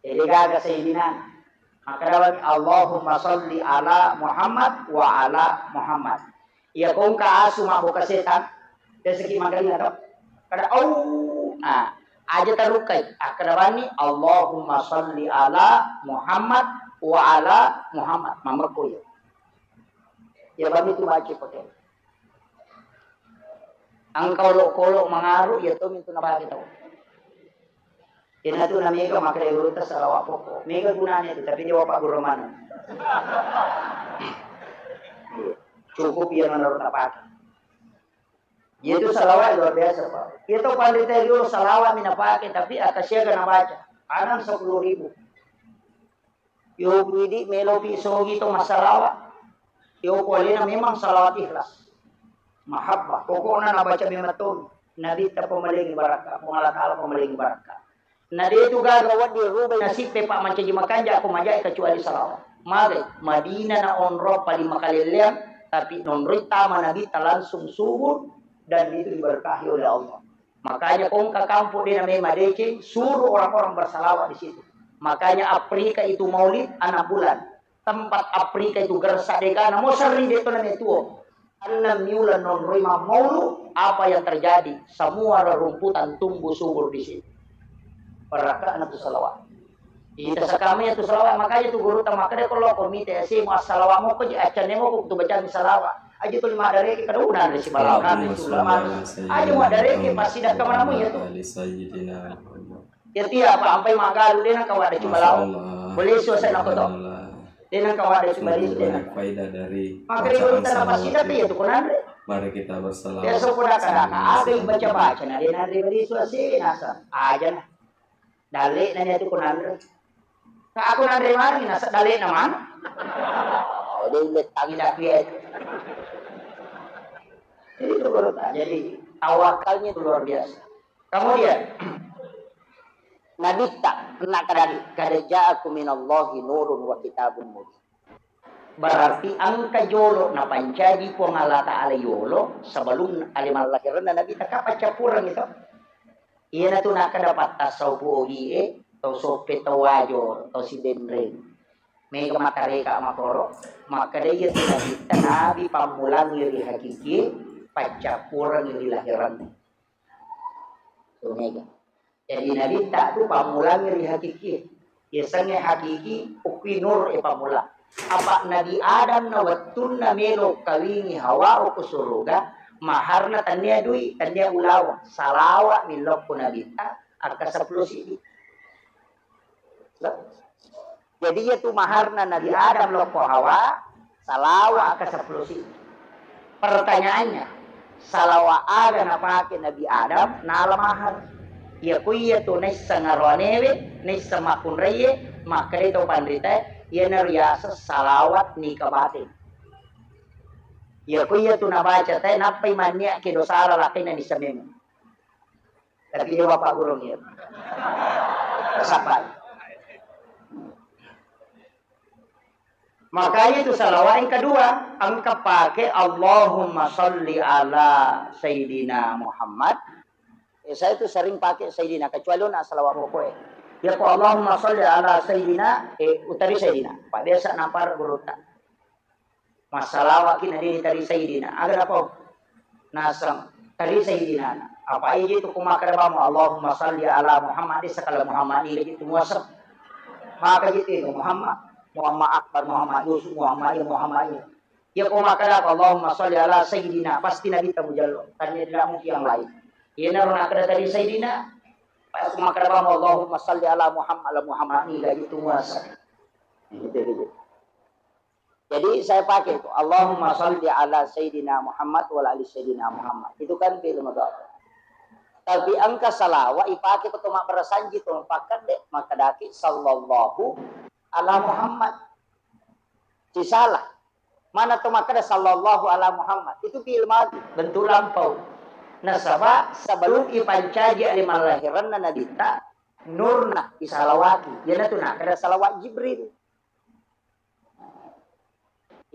Jadi gaga Sayyidina. Makkeda bani, Allahumma salli ala Muhammad wa ala Muhammad. Iya ko engka asu mabbuka setang, biasa ki mangkalinga to. Kada au, ah, aja tarukkai. Akkeda bani, Allahumma salli ala Muhammad wa ala Muhammad. Mamekko iya. Iya bani tu baca pakai. Engka olokolo mangaru, iya to mintu napake tau. Ina tu na mega makkeda gurutta salawat pokok. Mega gunanya tu, tapi dia wapagguru maneng. Cukup iya menurut napake. Iya tu salawat luar biasa, Pak. Iya tu pandita dulu salawat mi napake, tapi akkasiaga nabaca. Anang sepuluh ribu. Yo ku idi melopi sogi to massalawa. Yo ku alena memang salawat ikhlas. Mahabbah. Pokokna nabaca memang to. Nabitta pamalengi barakka. Puang Allah Ta'ala pamalengi barakka. Na de tu gaga wedding rubai nasibbe, Pak, mancaji makanja ko majai kecuali salawat. Magai, Madinah na onro paling makalelleang, tapi nonroi tama Nabitta langsung subur dan itu diberkahi oleh Allah. Makanya ko engka kampung de namai madeceng, suruh orang-orang bersalawat di situ. Makanya Afrika itu maulid enam bulan. Tempat Afrika itu gersa deka, namo serri de to name tuo. Enam bulan nonroi mammaulu, apa yang terjadi? Semua rerumputan tumbuh subur di situ. Berkatna tu salawat. Ita sakame tu salawat, makanya tu gurutta makkeda ko lo komite ese mu assalawat mo ko ji, accanne mo ko tu bacang salawat. Aja tuli maddareke kada unanre sibawa kami Allahumma sholli sulaman. Ala sayyidina Aja maddareke Muhammad pasti dakka wa manamu ala ya tu. Ali sayyidina Muhammad. Ya tiap apa ampai magalu de nang kawada cuma Masya lau. Allah. Boleh suasana ko to. Subhanallah. De nang kawada cuma Semoga itu de nang. Banyak faedah dari Maka bacaan ribut tanah salawat pasti dakka itu. Ya tu konanre. Mari kita bersalawat. Ya sopo dakka dakka. Sama-sama. Aga baca baca na de nang ribut suasana sa. Aja na. Dalle'na ni atu ko nanre. Ka aku nanre mani, nasa dalle'na mana? Oh, dia udah tangi dah, ya. Jadi itu baru tak. Jadi tawakalnya itu luar biasa. Kemudian, Nabitta, nak kadali, kada ja'akum minallahi nurun wa kitabun mubin. Berarti engka jolo napancaji Puang Allah Ta'ala yolo sebelum ale mallahiranna Nabitta, kapang cappureng itu. Iyanatu nakkeda pattassau pu ogie, tau soppe, tau wajo, tau sidenreng. Mega matareka makoro, makkeda iyatu Nabitta nabi pammulangi ri hakiki, paccappurengi ri lahiranna. Tu mega. Jadi Nabitta tu pammulangi ri hakiki. Yasengnge hakiki, ukui nur e pammula. Apa Nabi Adam na wettunna melo kawingi Hawa okko suruga, maharna tennia dui, tennia ulaweng. Salawa mi lokko Nabitta, akka seppulo siddi. Jadi iyatu maharna Nabi Adam lokko Hawa, salawa akka seppulo siddi. Pertanyaannya, salawa aga napake Nabi Adam nala mahar? Iya ko iya tu naisseng aroanewe, naisseng makkunraie, makkeda tau panritae, iyanaro yaseng salawat nika bateng. Iya ko iya tu nabaca tae, nappai mannia ke dosara lakkainna nisseng memeng. Tapi dia bapak gurung ya. Sabar. Makanya itu salawat yang kedua, engka pake Allahumma salli ala Sayyidina Muhammad. Eh, saya itu sering pakai Sayyidina, kecuali nak salawat pokok. Ya ko Allahumma salli ala Sayyidina, eh, utari Sayyidina. Pak biasa napar gurutta. Massalawa ki na dini tari Sayyidina. Aga napau? Naseng tari Sayyidina. Apa iji tu kumakkeda bamu Allahumma salli ala Muhammad, sakala Muhammad ni lagi tu muasem. Maka gitu itu Muhammad, Muhammad Akbar, Muhammad Yusuf, Muhammad ini, Muhammad ini. Ya kumakkeda Allahumma salli ala Sayyidina, pasti Nabi tamu jallo. Tanya tidak mungkin yang lain. Ya naro nakkeda tari Sayyidina. Pas kumakkeda bamu Allahumma salli ala Muhammad, ala Muhammad ni lagi tu muasem. Gitu gitu. Jadi saya pakai itu, Allahumma salli ala Sayyidina Muhammad wa ala ali Sayyidina Muhammad. Itu kan fi'il mudhari. Tapi engka salawa ipake ko to mabbarasanji to pakkedde, makkedaki sallallahu ala Muhammad. Ci salah. Mana to makkeda sallallahu ala Muhammad? Itu fi'il madhi, bentuk lampau. Nasaba sebelum ipancaji ale mallahiranna Nabitta, nurna isalawati. Iyanatu nakkeda salawat Jibril.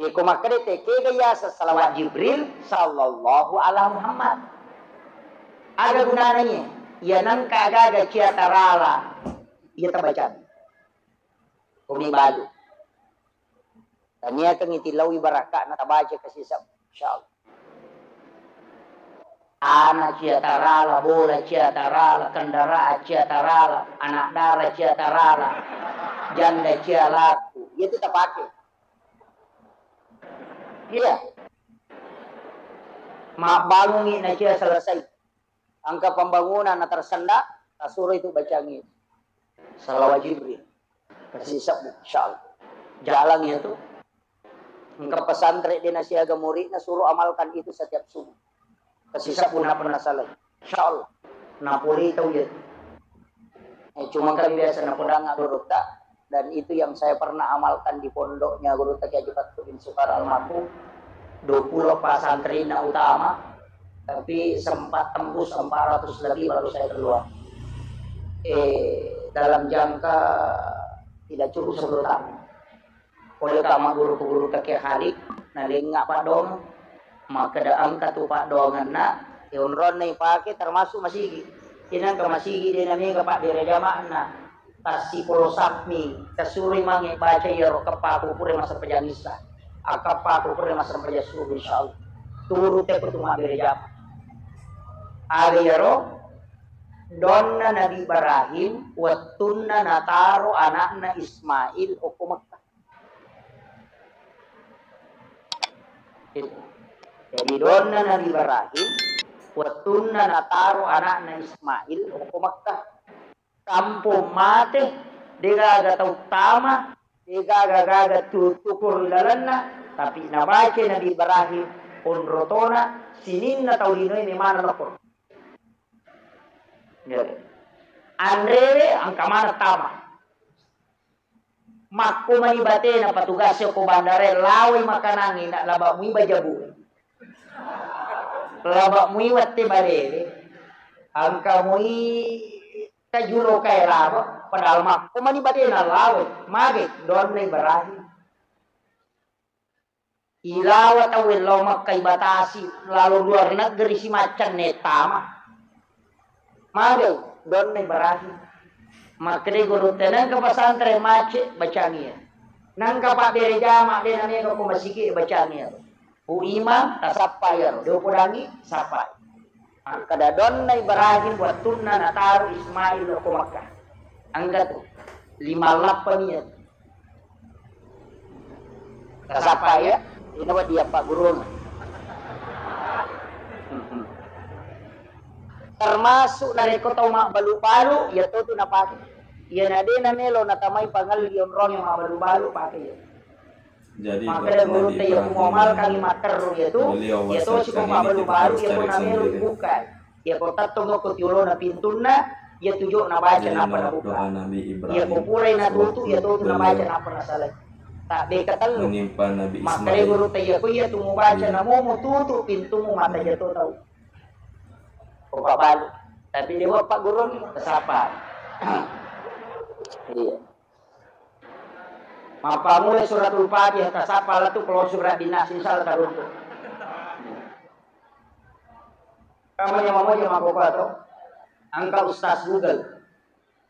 Iko makkeda te, kega yaseng salawat Jibril, sallallahu ala Muhammad. Aga gunana iye? Iya nengka aga-aga cia tarala, iya tabacang. Komi balu. Taniakengngi tilaui baraka'na tabaca kasisebbu, insyaallah. Ana cia tarala, bola cia tarala, kendaraan cia tarala, anak dara cia tarala, janda cia laku. Iya tu tapake. Iya. Mabbangungi na cia selesai. Engka pembangunan na tersenda, tasuro itu bacangi. Salawat Jibril. Kasisebbu, insyaallah. Jalang iya tu. Engka pesantren de nasiaga muridna, suruh amalkan itu setiap subuh. Kasisebbu na pernah salah. Insyaallah. Napole tau iya tu. Eh, cuma kami biasa napodanga gurutta, dan itu yang saya pernah amalkan di pondoknya gurutta Kiai Haji Fattu bin Sukar almarhum. Dua puluh pesantrenna utama, tapi sempat tembus empat ratus lebih baru saya keluar. Eh, dalam jangka tidak cukup sepuluh tahun. Pole ka magguru ku gurutta Kiai Khalid, nalengnga paddoangeng. Makkeda engka tu paddoangenna, e, onronna ipake termasuk masigi. Inangka masigi de namega pabbere jama'na. Tassipolo sapmi, tasuroi mange baca iyaro keppaku pura massempajang issa. Akkeppaku pura massempajang subuh, insyaallah. Turu te ko tu mabbere jama. Aga iyaro donna Nabi Ibrahim wettunna nataro anakna Ismail okko Mekkah. Itu. Jadi donna Nabi Ibrahim wettunna nataro anakna Ismail okko Mekkah. Kampong mate, degaga tau tama, degaga gaga tu-, tukur ri lalenna, tapi nabaca Nabi Ibrahim onrotona, sininna tau linoe memana lokko. Anrewe engka maneng tama. Makko mani batena petugas ko bandara, lawai makanangi na laba mui bajabu. Laba mui wette balewe. Engka mui kajulo kae laba, padahal makko mani batena lawai. Mage donna Ibrahim. Ilawa tauwe lao Mekka ibatasi, lalo luar negeri si maccanne tama. Mage donna Ibrahim. Makkeda guru te, nengka pesantren macet, bacang iya. Nengka pabbere jama, de namega ko masigi, bacang iya. Bu imam, tasappa iya. De upodangi, sappa. Makkeda donna Ibrahim wettunna nataro Ismail ko Makkah. Engka tu, lima lappa iya. Tasappa iya, ina wedding appaggurung. Termasuk narekko tau mabbalu-balu, iya to tu napake. Iyana de namelo natamai pangelli onrong yang mabbalu-balu, pake iya. Jadi, makkeda gurutta, iya ku muamalkangngi matterru iya tu, iya to siko mabbalu-balu, iya ko namelo dibuka. Iya ko tettong ko tiolona pintunna, iya tu jo nabaca nappa nabuka. Iya ko purai natutu, iya to tu nabaca nappa nasalai. Tabbeka tellu. Makkeda gurutta, iya ko iya tu mubaca namo mututu pintumu, mata jato tau. Ko pabbalu. Tapi dewa paggurung, tasappa. Iya. Mappamula suratul Fatihah, tasappa lettu kalau surat dinas, insya Allah taruntu. Kamu yang mau jama koko atau? Engka Ustaz Google.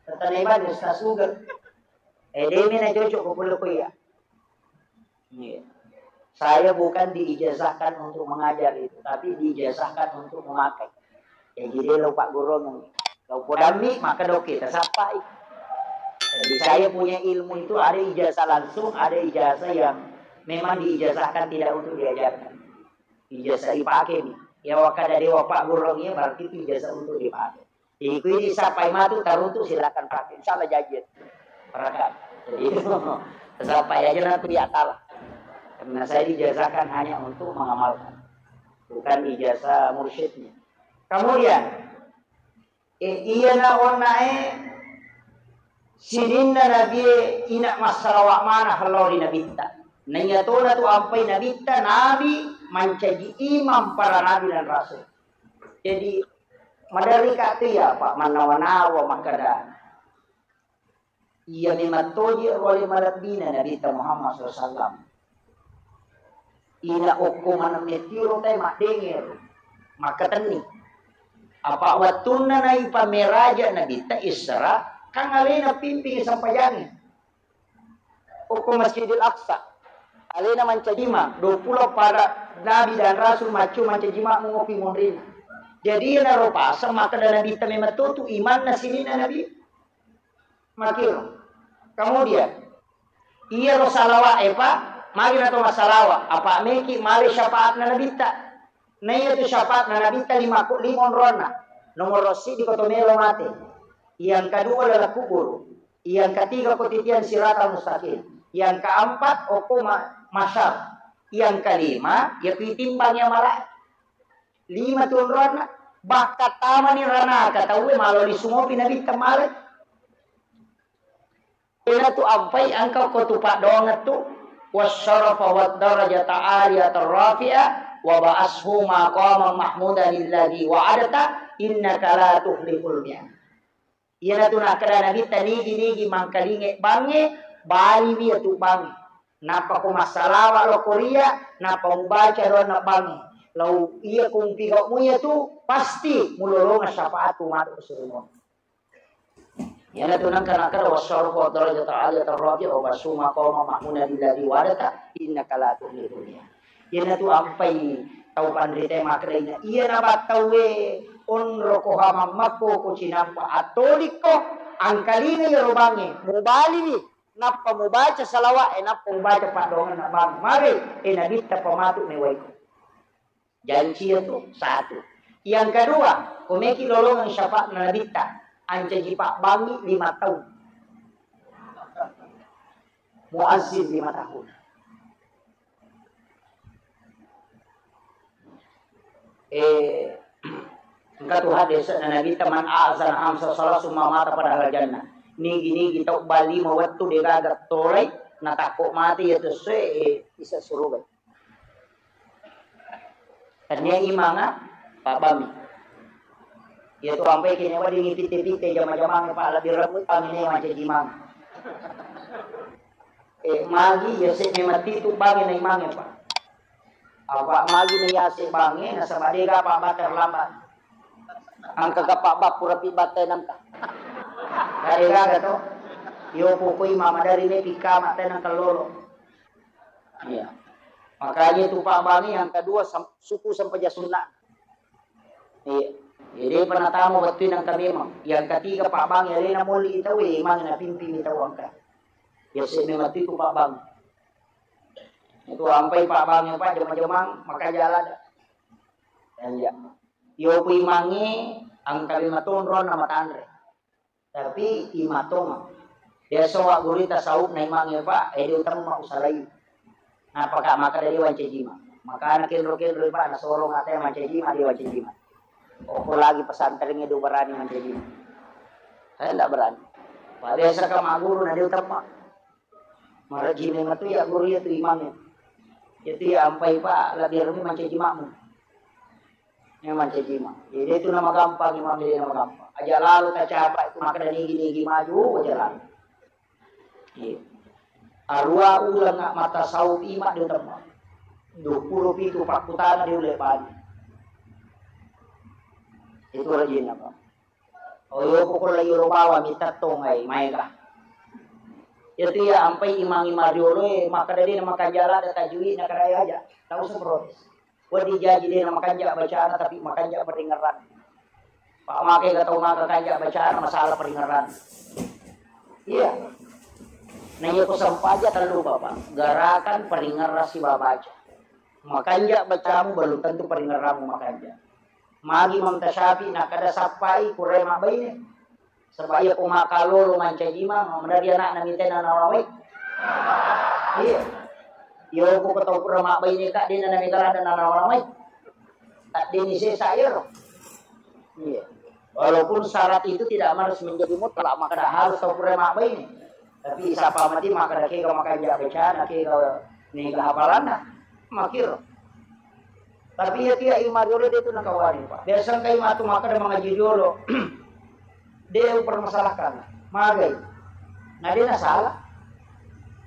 Tetanai bani Ustaz Google. Eh, demi na cocok ko pulo ko iya. Iya. Saya bukan diijazahkan untuk mengajar itu, tapi diijazahkan untuk memakai. Jadi dia lupa gurung. Kau podammi, maka doke, tasappai. Jadi saya punya ilmu itu ada ijazah langsung, ada ijazah yang memang diijazahkan tidak untuk diajarkan. Ijazah dipakai nih. Ya wakada dewa pak gurung ya, berarti itu ijazah untuk dipakai. Jadi, kui disappai matu taruntu, silakan pakai. Insya Allah jaji. Barakat. Jadi, sampai aja nanti di akal. Karena saya diijazahkan hanya untuk mengamalkan. Bukan ijazah mursyidnya. Kemudian, eh, iya na onna, eh, sininna Nabi, eh, ina massalawa mana hallau ri Nabitta. Naiya tona tu ampai Nabitta, Nabi mancaji imam para nabi dan rasul. Jadi, maderri ka tu iya, Pak, mannawa-nawa makkeda, iya memang toji role malebbina Nabitta Muhammad sallallahu alaihi wasallam. Ina okko maneng metiro tae maddengero, makkatenni. Apa wettunna naipa meraja Nabitta Isra, kan alena pimpingi sempajangnge. Okko Masjidil Aqsa. Alena mancaji imang, dua puluh para nabi dan rasul maccu mancaji makmum okko monrinna. Jadi, iyanaro paseng makkeda Nabitta memang totu imanna sininna Nabi. Makiro. Kemudian, iyaro salawa'e, Pak, magi nato massalawa, apa meki male syafaatna Nabitta. Na iyatu syafaatna Nabitta lima ko-, lima onronna. Nomor siddi ko to melo mate. Yang kedua adalah kubur. Yang ketiga ko titian siratal mustaqim. Yang keempat okko ma-, masyar. Yang kelima, ya ku itimbang ya mala. Lima tu onronna. Bahkan tamani ranaka tauwe malo lisu mopi Nabitta male. Iyanatu ampai engka ko tu paddoangeng tu, "Wasyarafa wad darajata aliyatan rafi'a wa ba'ashu maqaman mahmudan alladzi wa'adta, innaka la tukhliful mi'ad." Iyanatu nakkeda Nabitta, nigi-nigi mangkalinge bangnge, baliwi iyatu bangnge. Nappa ko massalawa lao ko ria, nappa mubaca doanna bangnge. Lao iya ko mupigau mu iyatu, pasti mulolongeng syafaatku matu ko suruga. Iyanatu nengka nakkeda, "Wasyarafa darajatan aliyatan rafi'a wa ba'ashu maqaman mahmudan alladzi wa'adta, innaka la tukhliful mi'ad." Iyanatu ampai tau panrita makkeda, iyana battauwe onroko hamammakko ko cinampa attolikko, angkalinga iyaro bangnge, mubaliwi, nappa mubaca salawa'e, nappa mubaca paddoangenna bangnge. Magi, e, Nabitta pamatu mewaiko. Janci itu satu. Yang kedua, ko meki lolongeng syafaatna Nabitta, ancaji pabbangngi lima tahun. Muazzin lima tahun. Eh, engka tu hadis na Nabitta, "Man a'zana hamsa salat summa mata fadakhalal jannah." Nigi-nigi tau bali lima wettu degaga tolai, natakko mati ya tu se, eh, isa suruga. Tania imanga, pabbami. Iya tu ampai kene wedding pitte-pitte jama-jamang, pa lebbi remmu amine mancaji imang. Eh, magi ya se memang titu bangi na imange, Pak. Apa magi na ya se bangi, nasaba dega pa batter lambat. Angka gapa bappu rapi batte nangka. Gare gaga to. Yo pokoi mama dari ne pika matte nangka lolo. Iya. Makanya itu pabbangi yang kedua sam-, suku sempajang sunna. Iya. Jadi pernah tamu waktu nangka memang. Yang ketiga pabbangi alena molli tau, eh, imang na pimpingi tau angka. Ya se memang itu pabbangi. Itu ampai pabbangi apa jama-jamang maka jalan. Iya. Yo ku imangnge angka lima tonronna matanre. Tapi imatong. Biasa wa gurita saut na imangnge, Pak, ede utamma usalai. Napaka makkeda de wancajima. Makana kenro-kenro, Pak, nasorong ate mancajima, de wancajima. Okko lagi pesantren edu berani mancajima. Saya ndak berani. Pak, biasa ka maguru na de utamma. Marejjime matu ya guru ya tu imangnge. Ya tu ya ampai, Pak, lebbi remi mancaji makmu. Ya mancaji mak. Jadi itu nama gampang imang, jadi nama gampang. Aja lalu tacapa itu makkeda nigi-nigi maju aja lalu. Iya. Arua uleng mata saup imak de utamma. Dua puluh pitu pakkutana de ulle bani. Itu rajin apa? Oh, yo pokok la yolo bawa mita tongai maega. Ya tu ya ampai imang-imang riolo e makkeda de na makanja ladde tajwid na kada aja. Tak usah protes. Wedding jaji de na makanja bacana tapi makanja paringerrang. Pak make ga tau maka kanja bacana masalah paringerrang. Iya. Nah, iya ko sempaja tellu, Bapak. Gerakan paringerrang siba baca. Makanja bacamu belum tentu paringerrangmu makanja. Magi Imam Tasyafi nakkeda sappai purae mabbaine. Saba iya ko makkalolo mancaji imang, maderri anakna mitena nawai. Iya. Yo ko tau pura mabbaine ka dena namega ladde nanawa mai. Tak deni sesa iyaro. Iya. Walaupun syarat itu tidak harus menjadi mutlak, makkeda harus tau pura mabbaine. Tapi sapa mati makkeda kega makanja bacana, kega mega hafalanna. Makiro. Tapi iya tiya ima riolo de tu nakawani, Pak. Biasa engka ima tu makkeda mangaji riolo. De upermasalahkan. Magai. Na de nasala.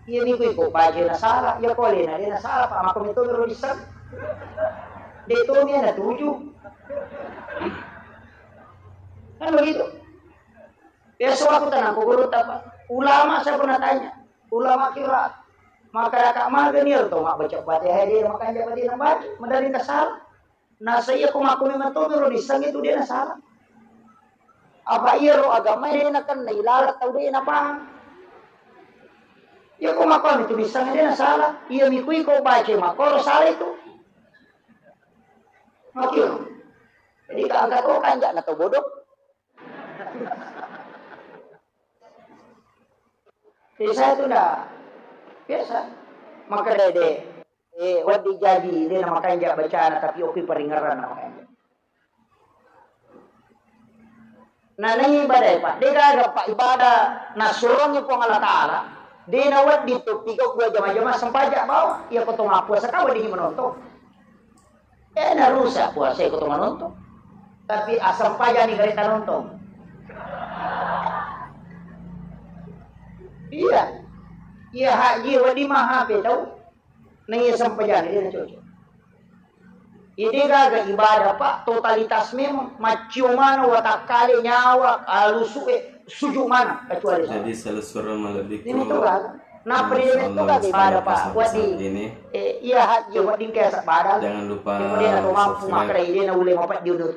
Iya mi ko iko baca nasala, iya ko alena de nasala, Pak. Mako meto ro disseng. De to mi na tuju. Kan begitu. Besok aku tenang, ku guru tapa. Ulama saya pernah tanya. Ulama kira. Maka raka magani to mak baca Fatihah dia makanja Fatihah baca. Madari kasal. Nasa iya ko makko memang to ro dissengngi tu de nasala. Apa iya ro agama de nakenna ilalat tau de napahang. Iya ko makko anu tu dissengngi de nasala. Iya mikui ko baca makko ro sala itu. Makiro. Jadi ka angka to kanja na to bodoh. Jadi saya tu ndak biasa. Maka dede. Eh, wedding jaji, de namakanja bacana, tapi okki paringerang namakanja. Nanai ibadah, Pak. De gaga, Pak, ibadah nassurongi Puang Allah Ta'ala. De nawedding tu pigau dua jama-jama sempajang bawang. Iya ko to mappuasa ka wedding manontong. Eh, narusak puasa ko to manontong. Tapi asempajang ni kereta nonton. Iya. Iya haji wedding maha pe tau. Naiya sempajang, de nacocok. Iya de gaga ibadah, Pak, totalitas memang, maccio maneng, watakkale, nyawa, alusu'e, sujud maneng, kecuali salat. Jadi, selessureng malebbi ini tu gaga. Nah, masya Allah, gaga ibadah, Pak. Wedding, eh, iya haji, wedding kayak sepadan. Jangan lupa subscribe,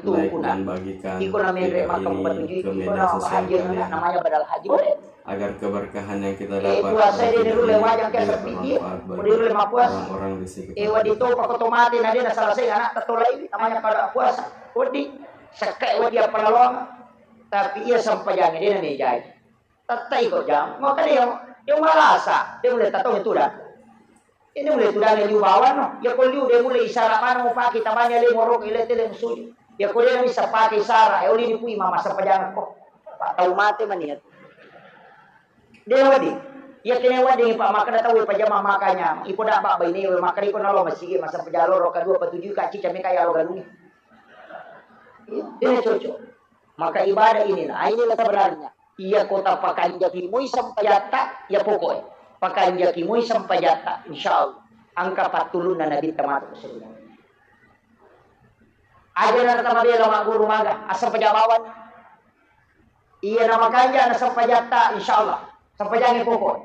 like, dan bagikan video ini ke banyak orang. Iko na menre maka mupatujui, iko na haji, namanya badal haji. Agar keberkahan yang kita dapatkan tidak bermanfaat bagi orang-orang di sekitar kita. Eh, puasa de rulle wajang ke sepi, de rulle mappuasa. Eh, wedding to pako to mate na de nasalasai anak tatolai, namanya pada puasa. Wedding sekka wedding apa lalong. Tapi iya sempajang de na mejaji. Tette iko jam, maka de yang malasa, de mulle tatong itu dah. Ini mulle tudang liu bawang no. Ya ko liu de mulle isara mana mau pakai tabanya le morok ile tele musuju. Ya ko de bisa pakai isara, ya oli ni pui mama sempajang ko. Pak tau mate maniat. De wedding. Iya kene wedding, Pak, makkeda tau pajama makanya. Iko dak bak baine we makkeda iko nalo masigi masa pajalo ro kedua petuju ka cica meka ya lo galungi. Iya, de cocok. Maka ibadah inilah, inilah sebenarnya. Iya ko tapakanjaki moi sempajatta, iya pokoe. Pakanjaki moi sempajatta, insyaallah. Engka pattulunna Nabitta matu ke surga. Aja na tamabela magguru maga, assempaja bawang. Iya namakanja na sempajatta, insyaallah. Sempajangnge pokok.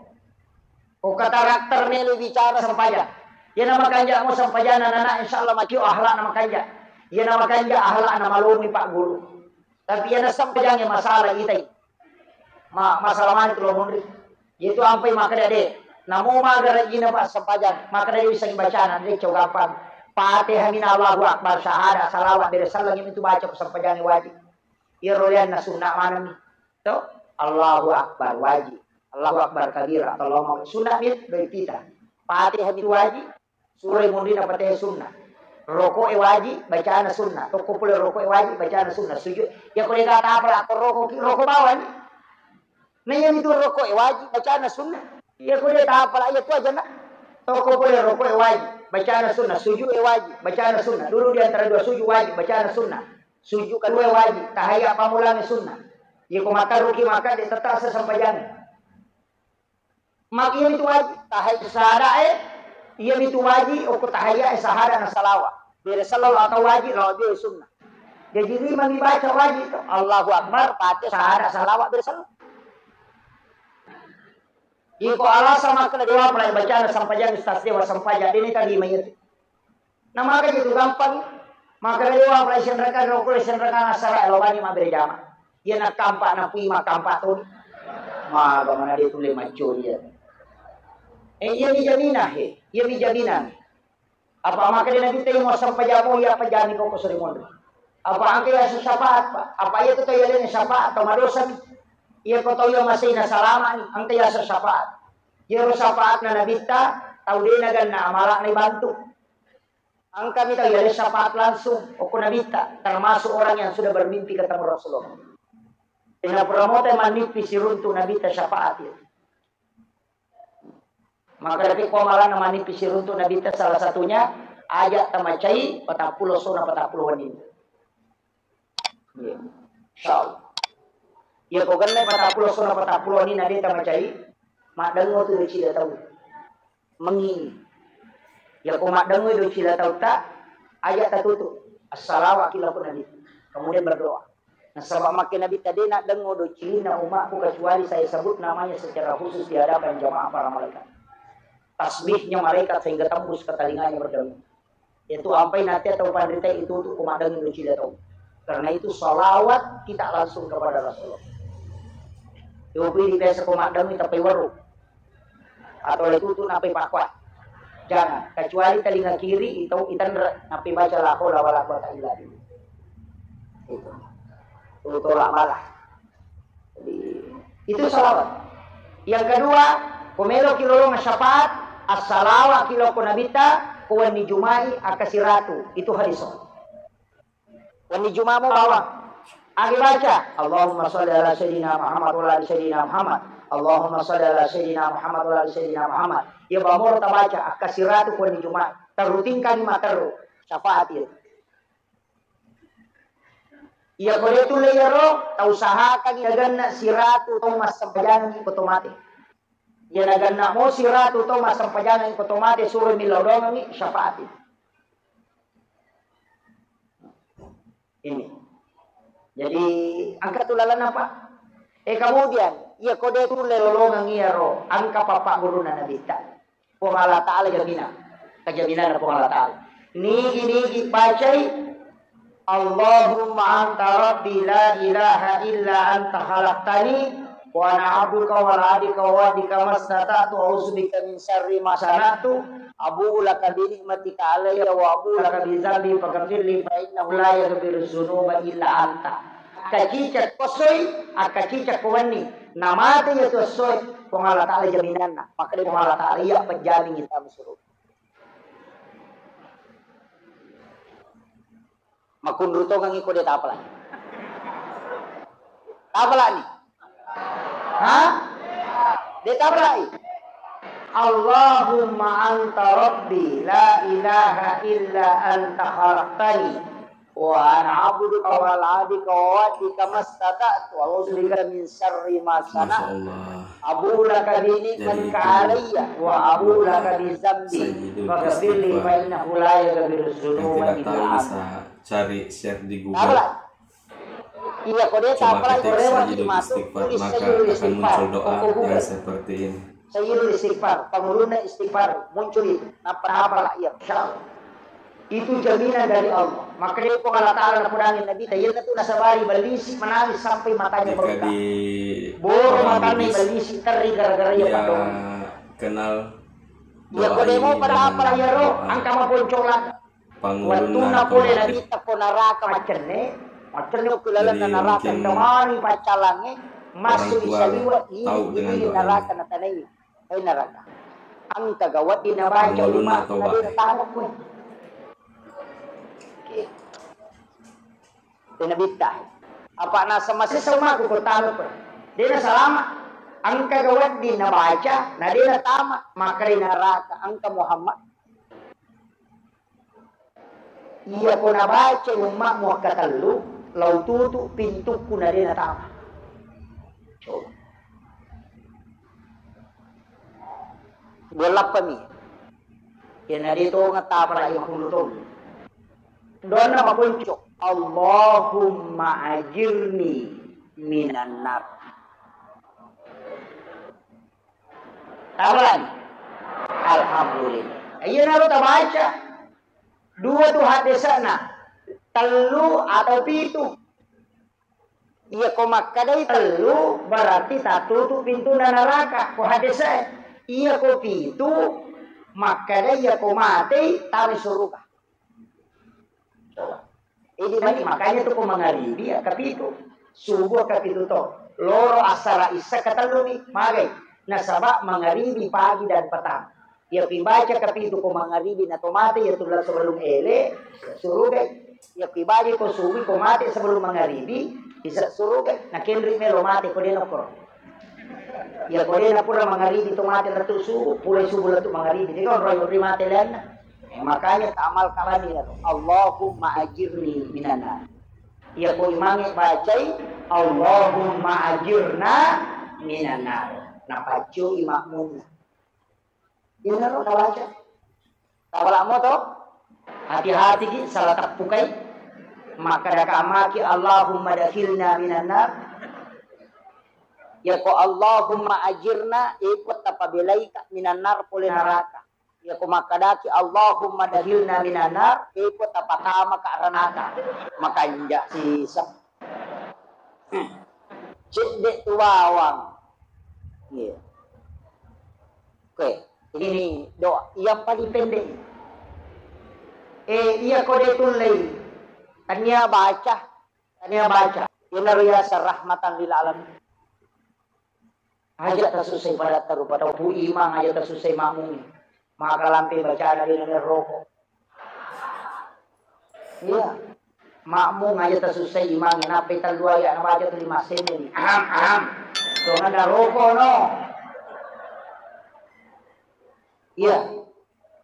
Ko katarakter melo bicara sempajang. Iya namakanja mo sempajana nana, insyaallah makio akhlak namakanja. Iya namakanja akhlak na malomi pak guru. Tapi iya na sempajangnge masalah itai. Ma-, masalah mani tu lo munri. Itu ampai makkeda de. Namo magara ina pak sempajang. Makkeda de bisa bacana de cau gampang. Fatihah mina Allahu Akbar, syahadat, salawat, bere sallang itu baca ko sempajangnge wajib. Iyaro lianna sunna manenni. To? Allahu Akbar wajib. Allahu Akbar kabira. Allahu Akbar. Sunna mi doi pita. Fatihah mi wajib. Sura munrina Fatihah sunna. Roko'e wajib, bacana sunna. Tokko pole roko'e wajib, bacana sunna. Sujud. Ya ko dega tapala ko roko ki roko bawani. Na iya mitu roko'e wajib, bacana sunna. Iya ko de tapala iya tu aja na. Tokko pole roko'e wajib, bacana sunna. Sujud'e wajib, bacana sunna. Dulu di antara dua sujud wajib, bacana sunna. Sujud kedua wajib, tahiyat pammulangnge sunnah. Iya ko matarruki maka de tetap sesempajangnge. Mak iya mitu wajib, tahiyat sahadae, iya mitu wajib, okko tahiyat sahada na salawat. Bere salawat atau wajib, rawat dua sunnah. Jadi lima mi baca wajib tu. Allahu Akbar, Fatihah, sahada, salawat, bere salawat. Iko alasan makkeda dewa pala bacana sampajang, ustaz dewa sampajang, dene tadi mayat. Na maka itu gampang. Maka dewa pala senraka roko senraka nasara lo bani ma berjama. Iya na kampa na pui ma kampa tu. Maga mana dia tulle macuri ya. Eh, iya mi jamina he. Iya mi jamina. Apa maka dia Nabi tadi mau sampajamo iya apa jani kok sore mondri. Apa angka ya syafaat, Pak? Apa iya tu tau iya lene syafaat atau madosa ni? Iya ko tau iya masih na salama ni, angka ya syafaat. Iya ro syafaat na Nabi ta, tau dena ganna amala na bantu. Angka mi tau iya le syafaat langsung, okko Nabi ta, termasuk orang yang sudah bermimpi ketemu Rasulullah. Ina pura mota manippi siruntu Nabi ta syafaat ya. Maka tapi ko malana manippi siruntu Nabi ta salah satunya aja tamacai patappulo sona patappulo wenni. Iya. Insyaallah. Iya ko genne patappulo sona patappulo wenni na de tamacai, maddengo tu doci da tau. Mengi. Iya ko maddengo doci da tau ta aja tatutu. Assalamualaikum Nabi. Kemudian berdoa. Nasaba makkeda Nabitta, de naddengo docilinna umatku kecuali saya sebut namanya secara khusus di hadapan jamaah para malaikat. Tasbihnya malaikat sehingga tembus ke telinganya berdengung. Itu ampai nate tau panrita itu untuk kumaddengi docila tau. Karena itu salawat kita langsung kepada Rasulullah. Yopi di biasa kumaddengi tapi weru. Atau le tutu nappai pakkoa. Jangan, kecuali telinga kiri itu itenre nappai baca la haula wala quwata illa billah. Itu. Itu tolak bala. Jadi, itu salawat. Yang kedua, ko meloki lolong syafaat, assalawa ki lao ko Nabitta, ko wenni Jumai, akka siratu. Itu hadis. Wenni Juma mo bawang. Agi baca, Allahumma salli ala sayyidina Muhammad wa ala ali sayyidina Muhammad. Allahumma salli ala sayyidina Muhammad wa ala ali sayyidina Muhammad. Iya bamoro tabaca, akka siratu ko wenni Juma. Terru tingkani materru. Syafaat iya. Iya ko de tulle iyaro, tausahakangi nagenna siratu tau massempajangi ko to mate. Iya nagenna mo siratu tau massempajangi ko to mate, suro millau dongengi syafaat. Ini. Jadi, angka tu lalanna, Pak. Eh, kemudian, iya ko de tulle lolongeng iyaro, angka papa guruna Nabitta. Puang Allah Ta'ala jaminan. Kejaminanna Puang Allah Ta'ala. Nigi-nigi bacai, Allahumma anta rabbi la ilaha illa anta khalaqtani wa ana abduka wa ala ahdika wa wa'dika mastata'tu a'udzubika min syarri ma sana'tu abu'u laka bi ni'matika alayya wa abu'u laka bi dzambi faghfirli fa innahu la yaghfiru dzunuba illa anta. Akkacicek ko essoi, akkacicek ko wenni. Namate iya tu essoi, Puang Allah Ta'ala jaminanna. Makkeda Puang Allah Ta'ala, iya pejjamingi tama suruga. Makunru tongengi ko de tapalai. Tapalani. Ha? De tapalai. Allahumma anta rabbi la ilaha illa anta khalaqtani wa ana abduka wa ala ahdika wa wa'dika mastata'tu a'udzubika min syarri ma sana'tu. Masya Allah. Abu'u laka bi ni'matika alayya wa abu'u laka bi dzambi faghfirli fa innahu la yaghfiru dzunuba illa anta. Cari share di Google. Apa? Iya, ko de tapalai, ko lewat matu, tulis Sayyidul Istighfar. Maka akan muncul doa yang seperti ini. Sayyidul Istighfar, pangulunna istighfar, muncul itu. Napa-napa lah, iya, insya Allah. Itu jaminan dari Allah. Makkeda Puang Allah Ta'ala napodangi Nabitta, iyanatu nasabari ballisi menangis sampai matanya bengkak. Boro matanna ballisi terri gara-gara iya padong. Kenal. Iya, ko de mo pada apa lah iyaro, angka maponcolan. Wettunna pole Nabitta ko naraka maccenne, maccenne ko lalenna naraka, temani paccalangnge, massu isaliweng, ini naraka natanai. Hai naraka. Engkaga wedding nabaca umma, na de natama koe. Oke. De Nabitta. Apa naseng masessa ummaku ko tama koe. De nasalama. Engkaga wedding nabaca, na de natama, makkeda naraka, engka Muhammad. Iya ko nabacai ummamu akkatellu, lao tutu pintukku na de natama. Coba. Dua lappami. Iya na de tongeng tapalai makullu tongeng. Doanna maponco, Allahumma ajirni minan nar. Tabalani. Alhamdulillah. Iyanaro tabaca. Dua tu haddese'na. Tellu atau pitu. Iya ko makkedai tellu, berarti tatutu pintunna naraka. Ko haddese. Iya ko pitu, makkedai iya ko matei, tama suruga. Coba. Idi mani, makanya tu ko mangaribi ya kapitu, subuh kapitu to. Loro asara isa katellumi, magai. Nasaba mangaribi pagi dan petang. Ya pibaca kapitu ko mangaribi na to mate ya tulang sebelum ele, surugai. Ya pibaca ko subuh ko mate sebelum mangaribi, bisa surugai. Na kenri melo mate ko dena koro. Ya ko dena pura mangaribi to mate letu subuh, pura subuh letu mangaribi. Jadi kan royo ri mate lenna. Eh, makanya ta'amal kalani lalo. Allahumma ajirni minan nar. Iya ko imangnge bacai, Allahumma ajirna minan nar. Napaccoi makmunna. Iyanaro nabaca. Tapalamo to? Hati-hati ki salah teppukai. Makkadaka maki, "Allahumma dakhilna minan nar." Yako Allahumma ajirna, iko tapabelaika minan nar pole naraka. Yako makkadaki, "Allahumma dakhilna minan nar," iko tapatamaka ranaka. Makanja sisa. Cedde tu bawang. Iya. Oke, ini doa yang paling pendek. Eh, iya ko de tullei. Tania baca, tania baca. Inna riyasa rahmatan lil alamin. Aja tasusai pada tarupa tau pu imang, aja tasusai makmum. Maka lampe bacana de nene roko. Iya. Makmum aja tasusai imang, nappai tellu ayat nabaca tu lima senne ni. Aham, aham. Tongenna roko no. Iya.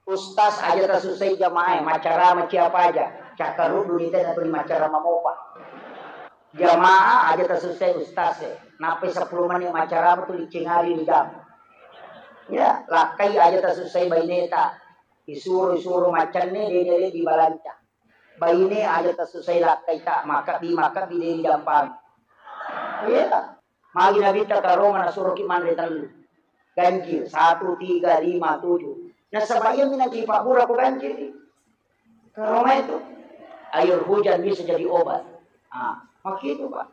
Ustaz aja tasusai jamaah, maccarama siapa aja. Cakkaruddu ni tena tuli maccarama mopa. Jamaah aja tasusai ustaz e. Nappai sepuluh menit maccarama tu licengari ni jam. Ya, lakkai aja tasusai baineta. Isuro-isuro maccanne de de di balanca. Baine aja tasusai lakkai ta, makabbi-makabbi de di jampang. Iya. Magi Nabitta karoma nasuroki manre tellu. Ganjil, satu, tiga, lima, tujuh. Nasaba iya minang ki pabbura ko ganjil. Karoma itu. Air hujan bisa jadi obat. Ah, makitu, Pak.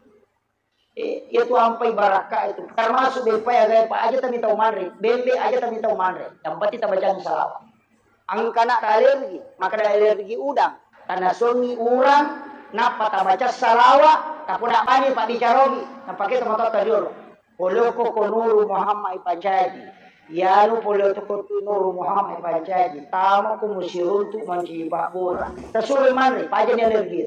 Eh, iya tu ampai barakka itu. Termasuk bempe aga, Pak, aja tami tau manre. Bembe aja tami tau manre. Yang penting tabacang salawat. Engkana alergi, makkeda alergi udang. Tanasuangngi urang, nappa tabaca salawa, tapoda bani pabbicarogi, napake to matoa tariolo. Poloko ko Nuru Muhammad ipancaji. Yanu poloko tu Nuru Muhammad ipancaji. Tama ko musiruntu mancaji pabbura. Tasuro manre, pajani alergi.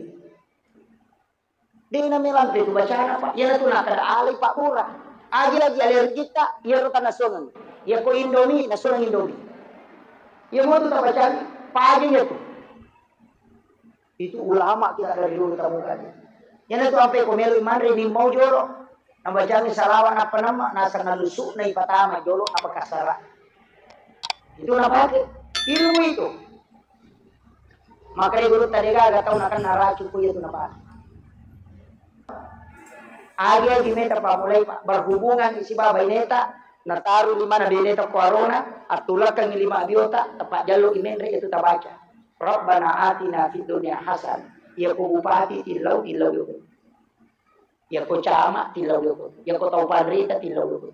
De na melampe tu bacana, Pak. Iyana tu nakkeda alai pabbura. Agi-agi alergitta, iyaro tanasuangeng. Iya ko Indomie, nasuangeng Indomie. Iya mo tu tabacani, paja iya tu. Itu ulama kita dari dulu tamuka dia. Iyana tu ampe ko melo manre ni mau jolo. Nabacangi salawa nappa nama, nasang alusukna ipatama jolo apa kasara. Itu napake. Ilmu itu. Makanya guru tadi gaga tau nakenna racun ku iya tu napake. Agi-agi meta pamulai, Pak, berhubungan isi baba ineta, nataru lima na beneta ko arona, attulakkangi lima biota, tapa jallo imenre itu tabaca. Rabbana atina fid dunya hasan. Iya ko bupati tillau, tillau yo. Iya ko camat tillau yo. Iya ko tau panrita tillau yo.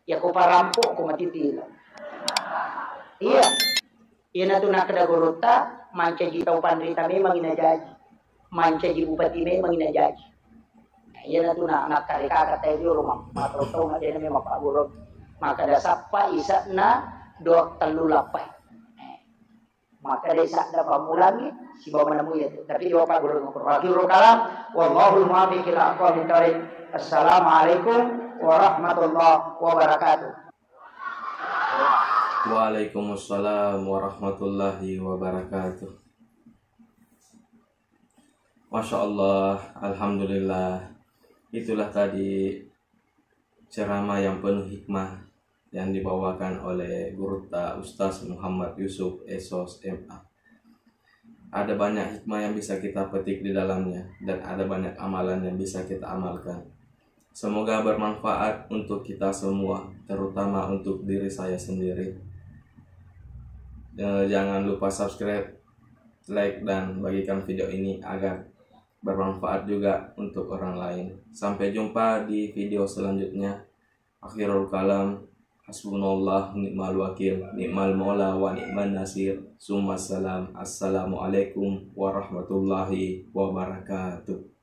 Iya ko parampok ko mati tillau. Iya. Iyana tu nakkeda gurutta, mancaji tau panrita memang inajaji. Mancaji bupati memang inajaji. Nah, iyana tu na-, nakkarekaka tai jolo ma-, matau-tau na dena memang pabbura. Makkeda sappa isa'na doa tellu lappai. Makkeda sadda pammulangi sibawa menemu iya tu. Tapi doa pabbura. Akhirul kalam, wallahul muwaffiq ila aqwamit thariq. Assalamualaikum warahmatullahi wabarakatuh. Waalaikumsalam warahmatullahi wabarakatuh. Masya Allah, alhamdulillah. Itulah tadi ceramah yang penuh hikmah yang dibawakan oleh gurutta Ustaz Muhammad Yusuf Esos M A. Ada banyak hikmah yang bisa kita petik di dalamnya, dan ada banyak amalan yang bisa kita amalkan. Semoga bermanfaat untuk kita semua, terutama untuk diri saya sendiri. Eh, jangan lupa subscribe, like, dan bagikan video ini agar bermanfaat juga untuk orang lain. Sampai jumpa di video selanjutnya. Akhirul kalam, hasbunallah ni'mal wakil, ni'mal maula wa ni'man nasir. Summa salam. Assalamualaikum warahmatullahi wabarakatuh.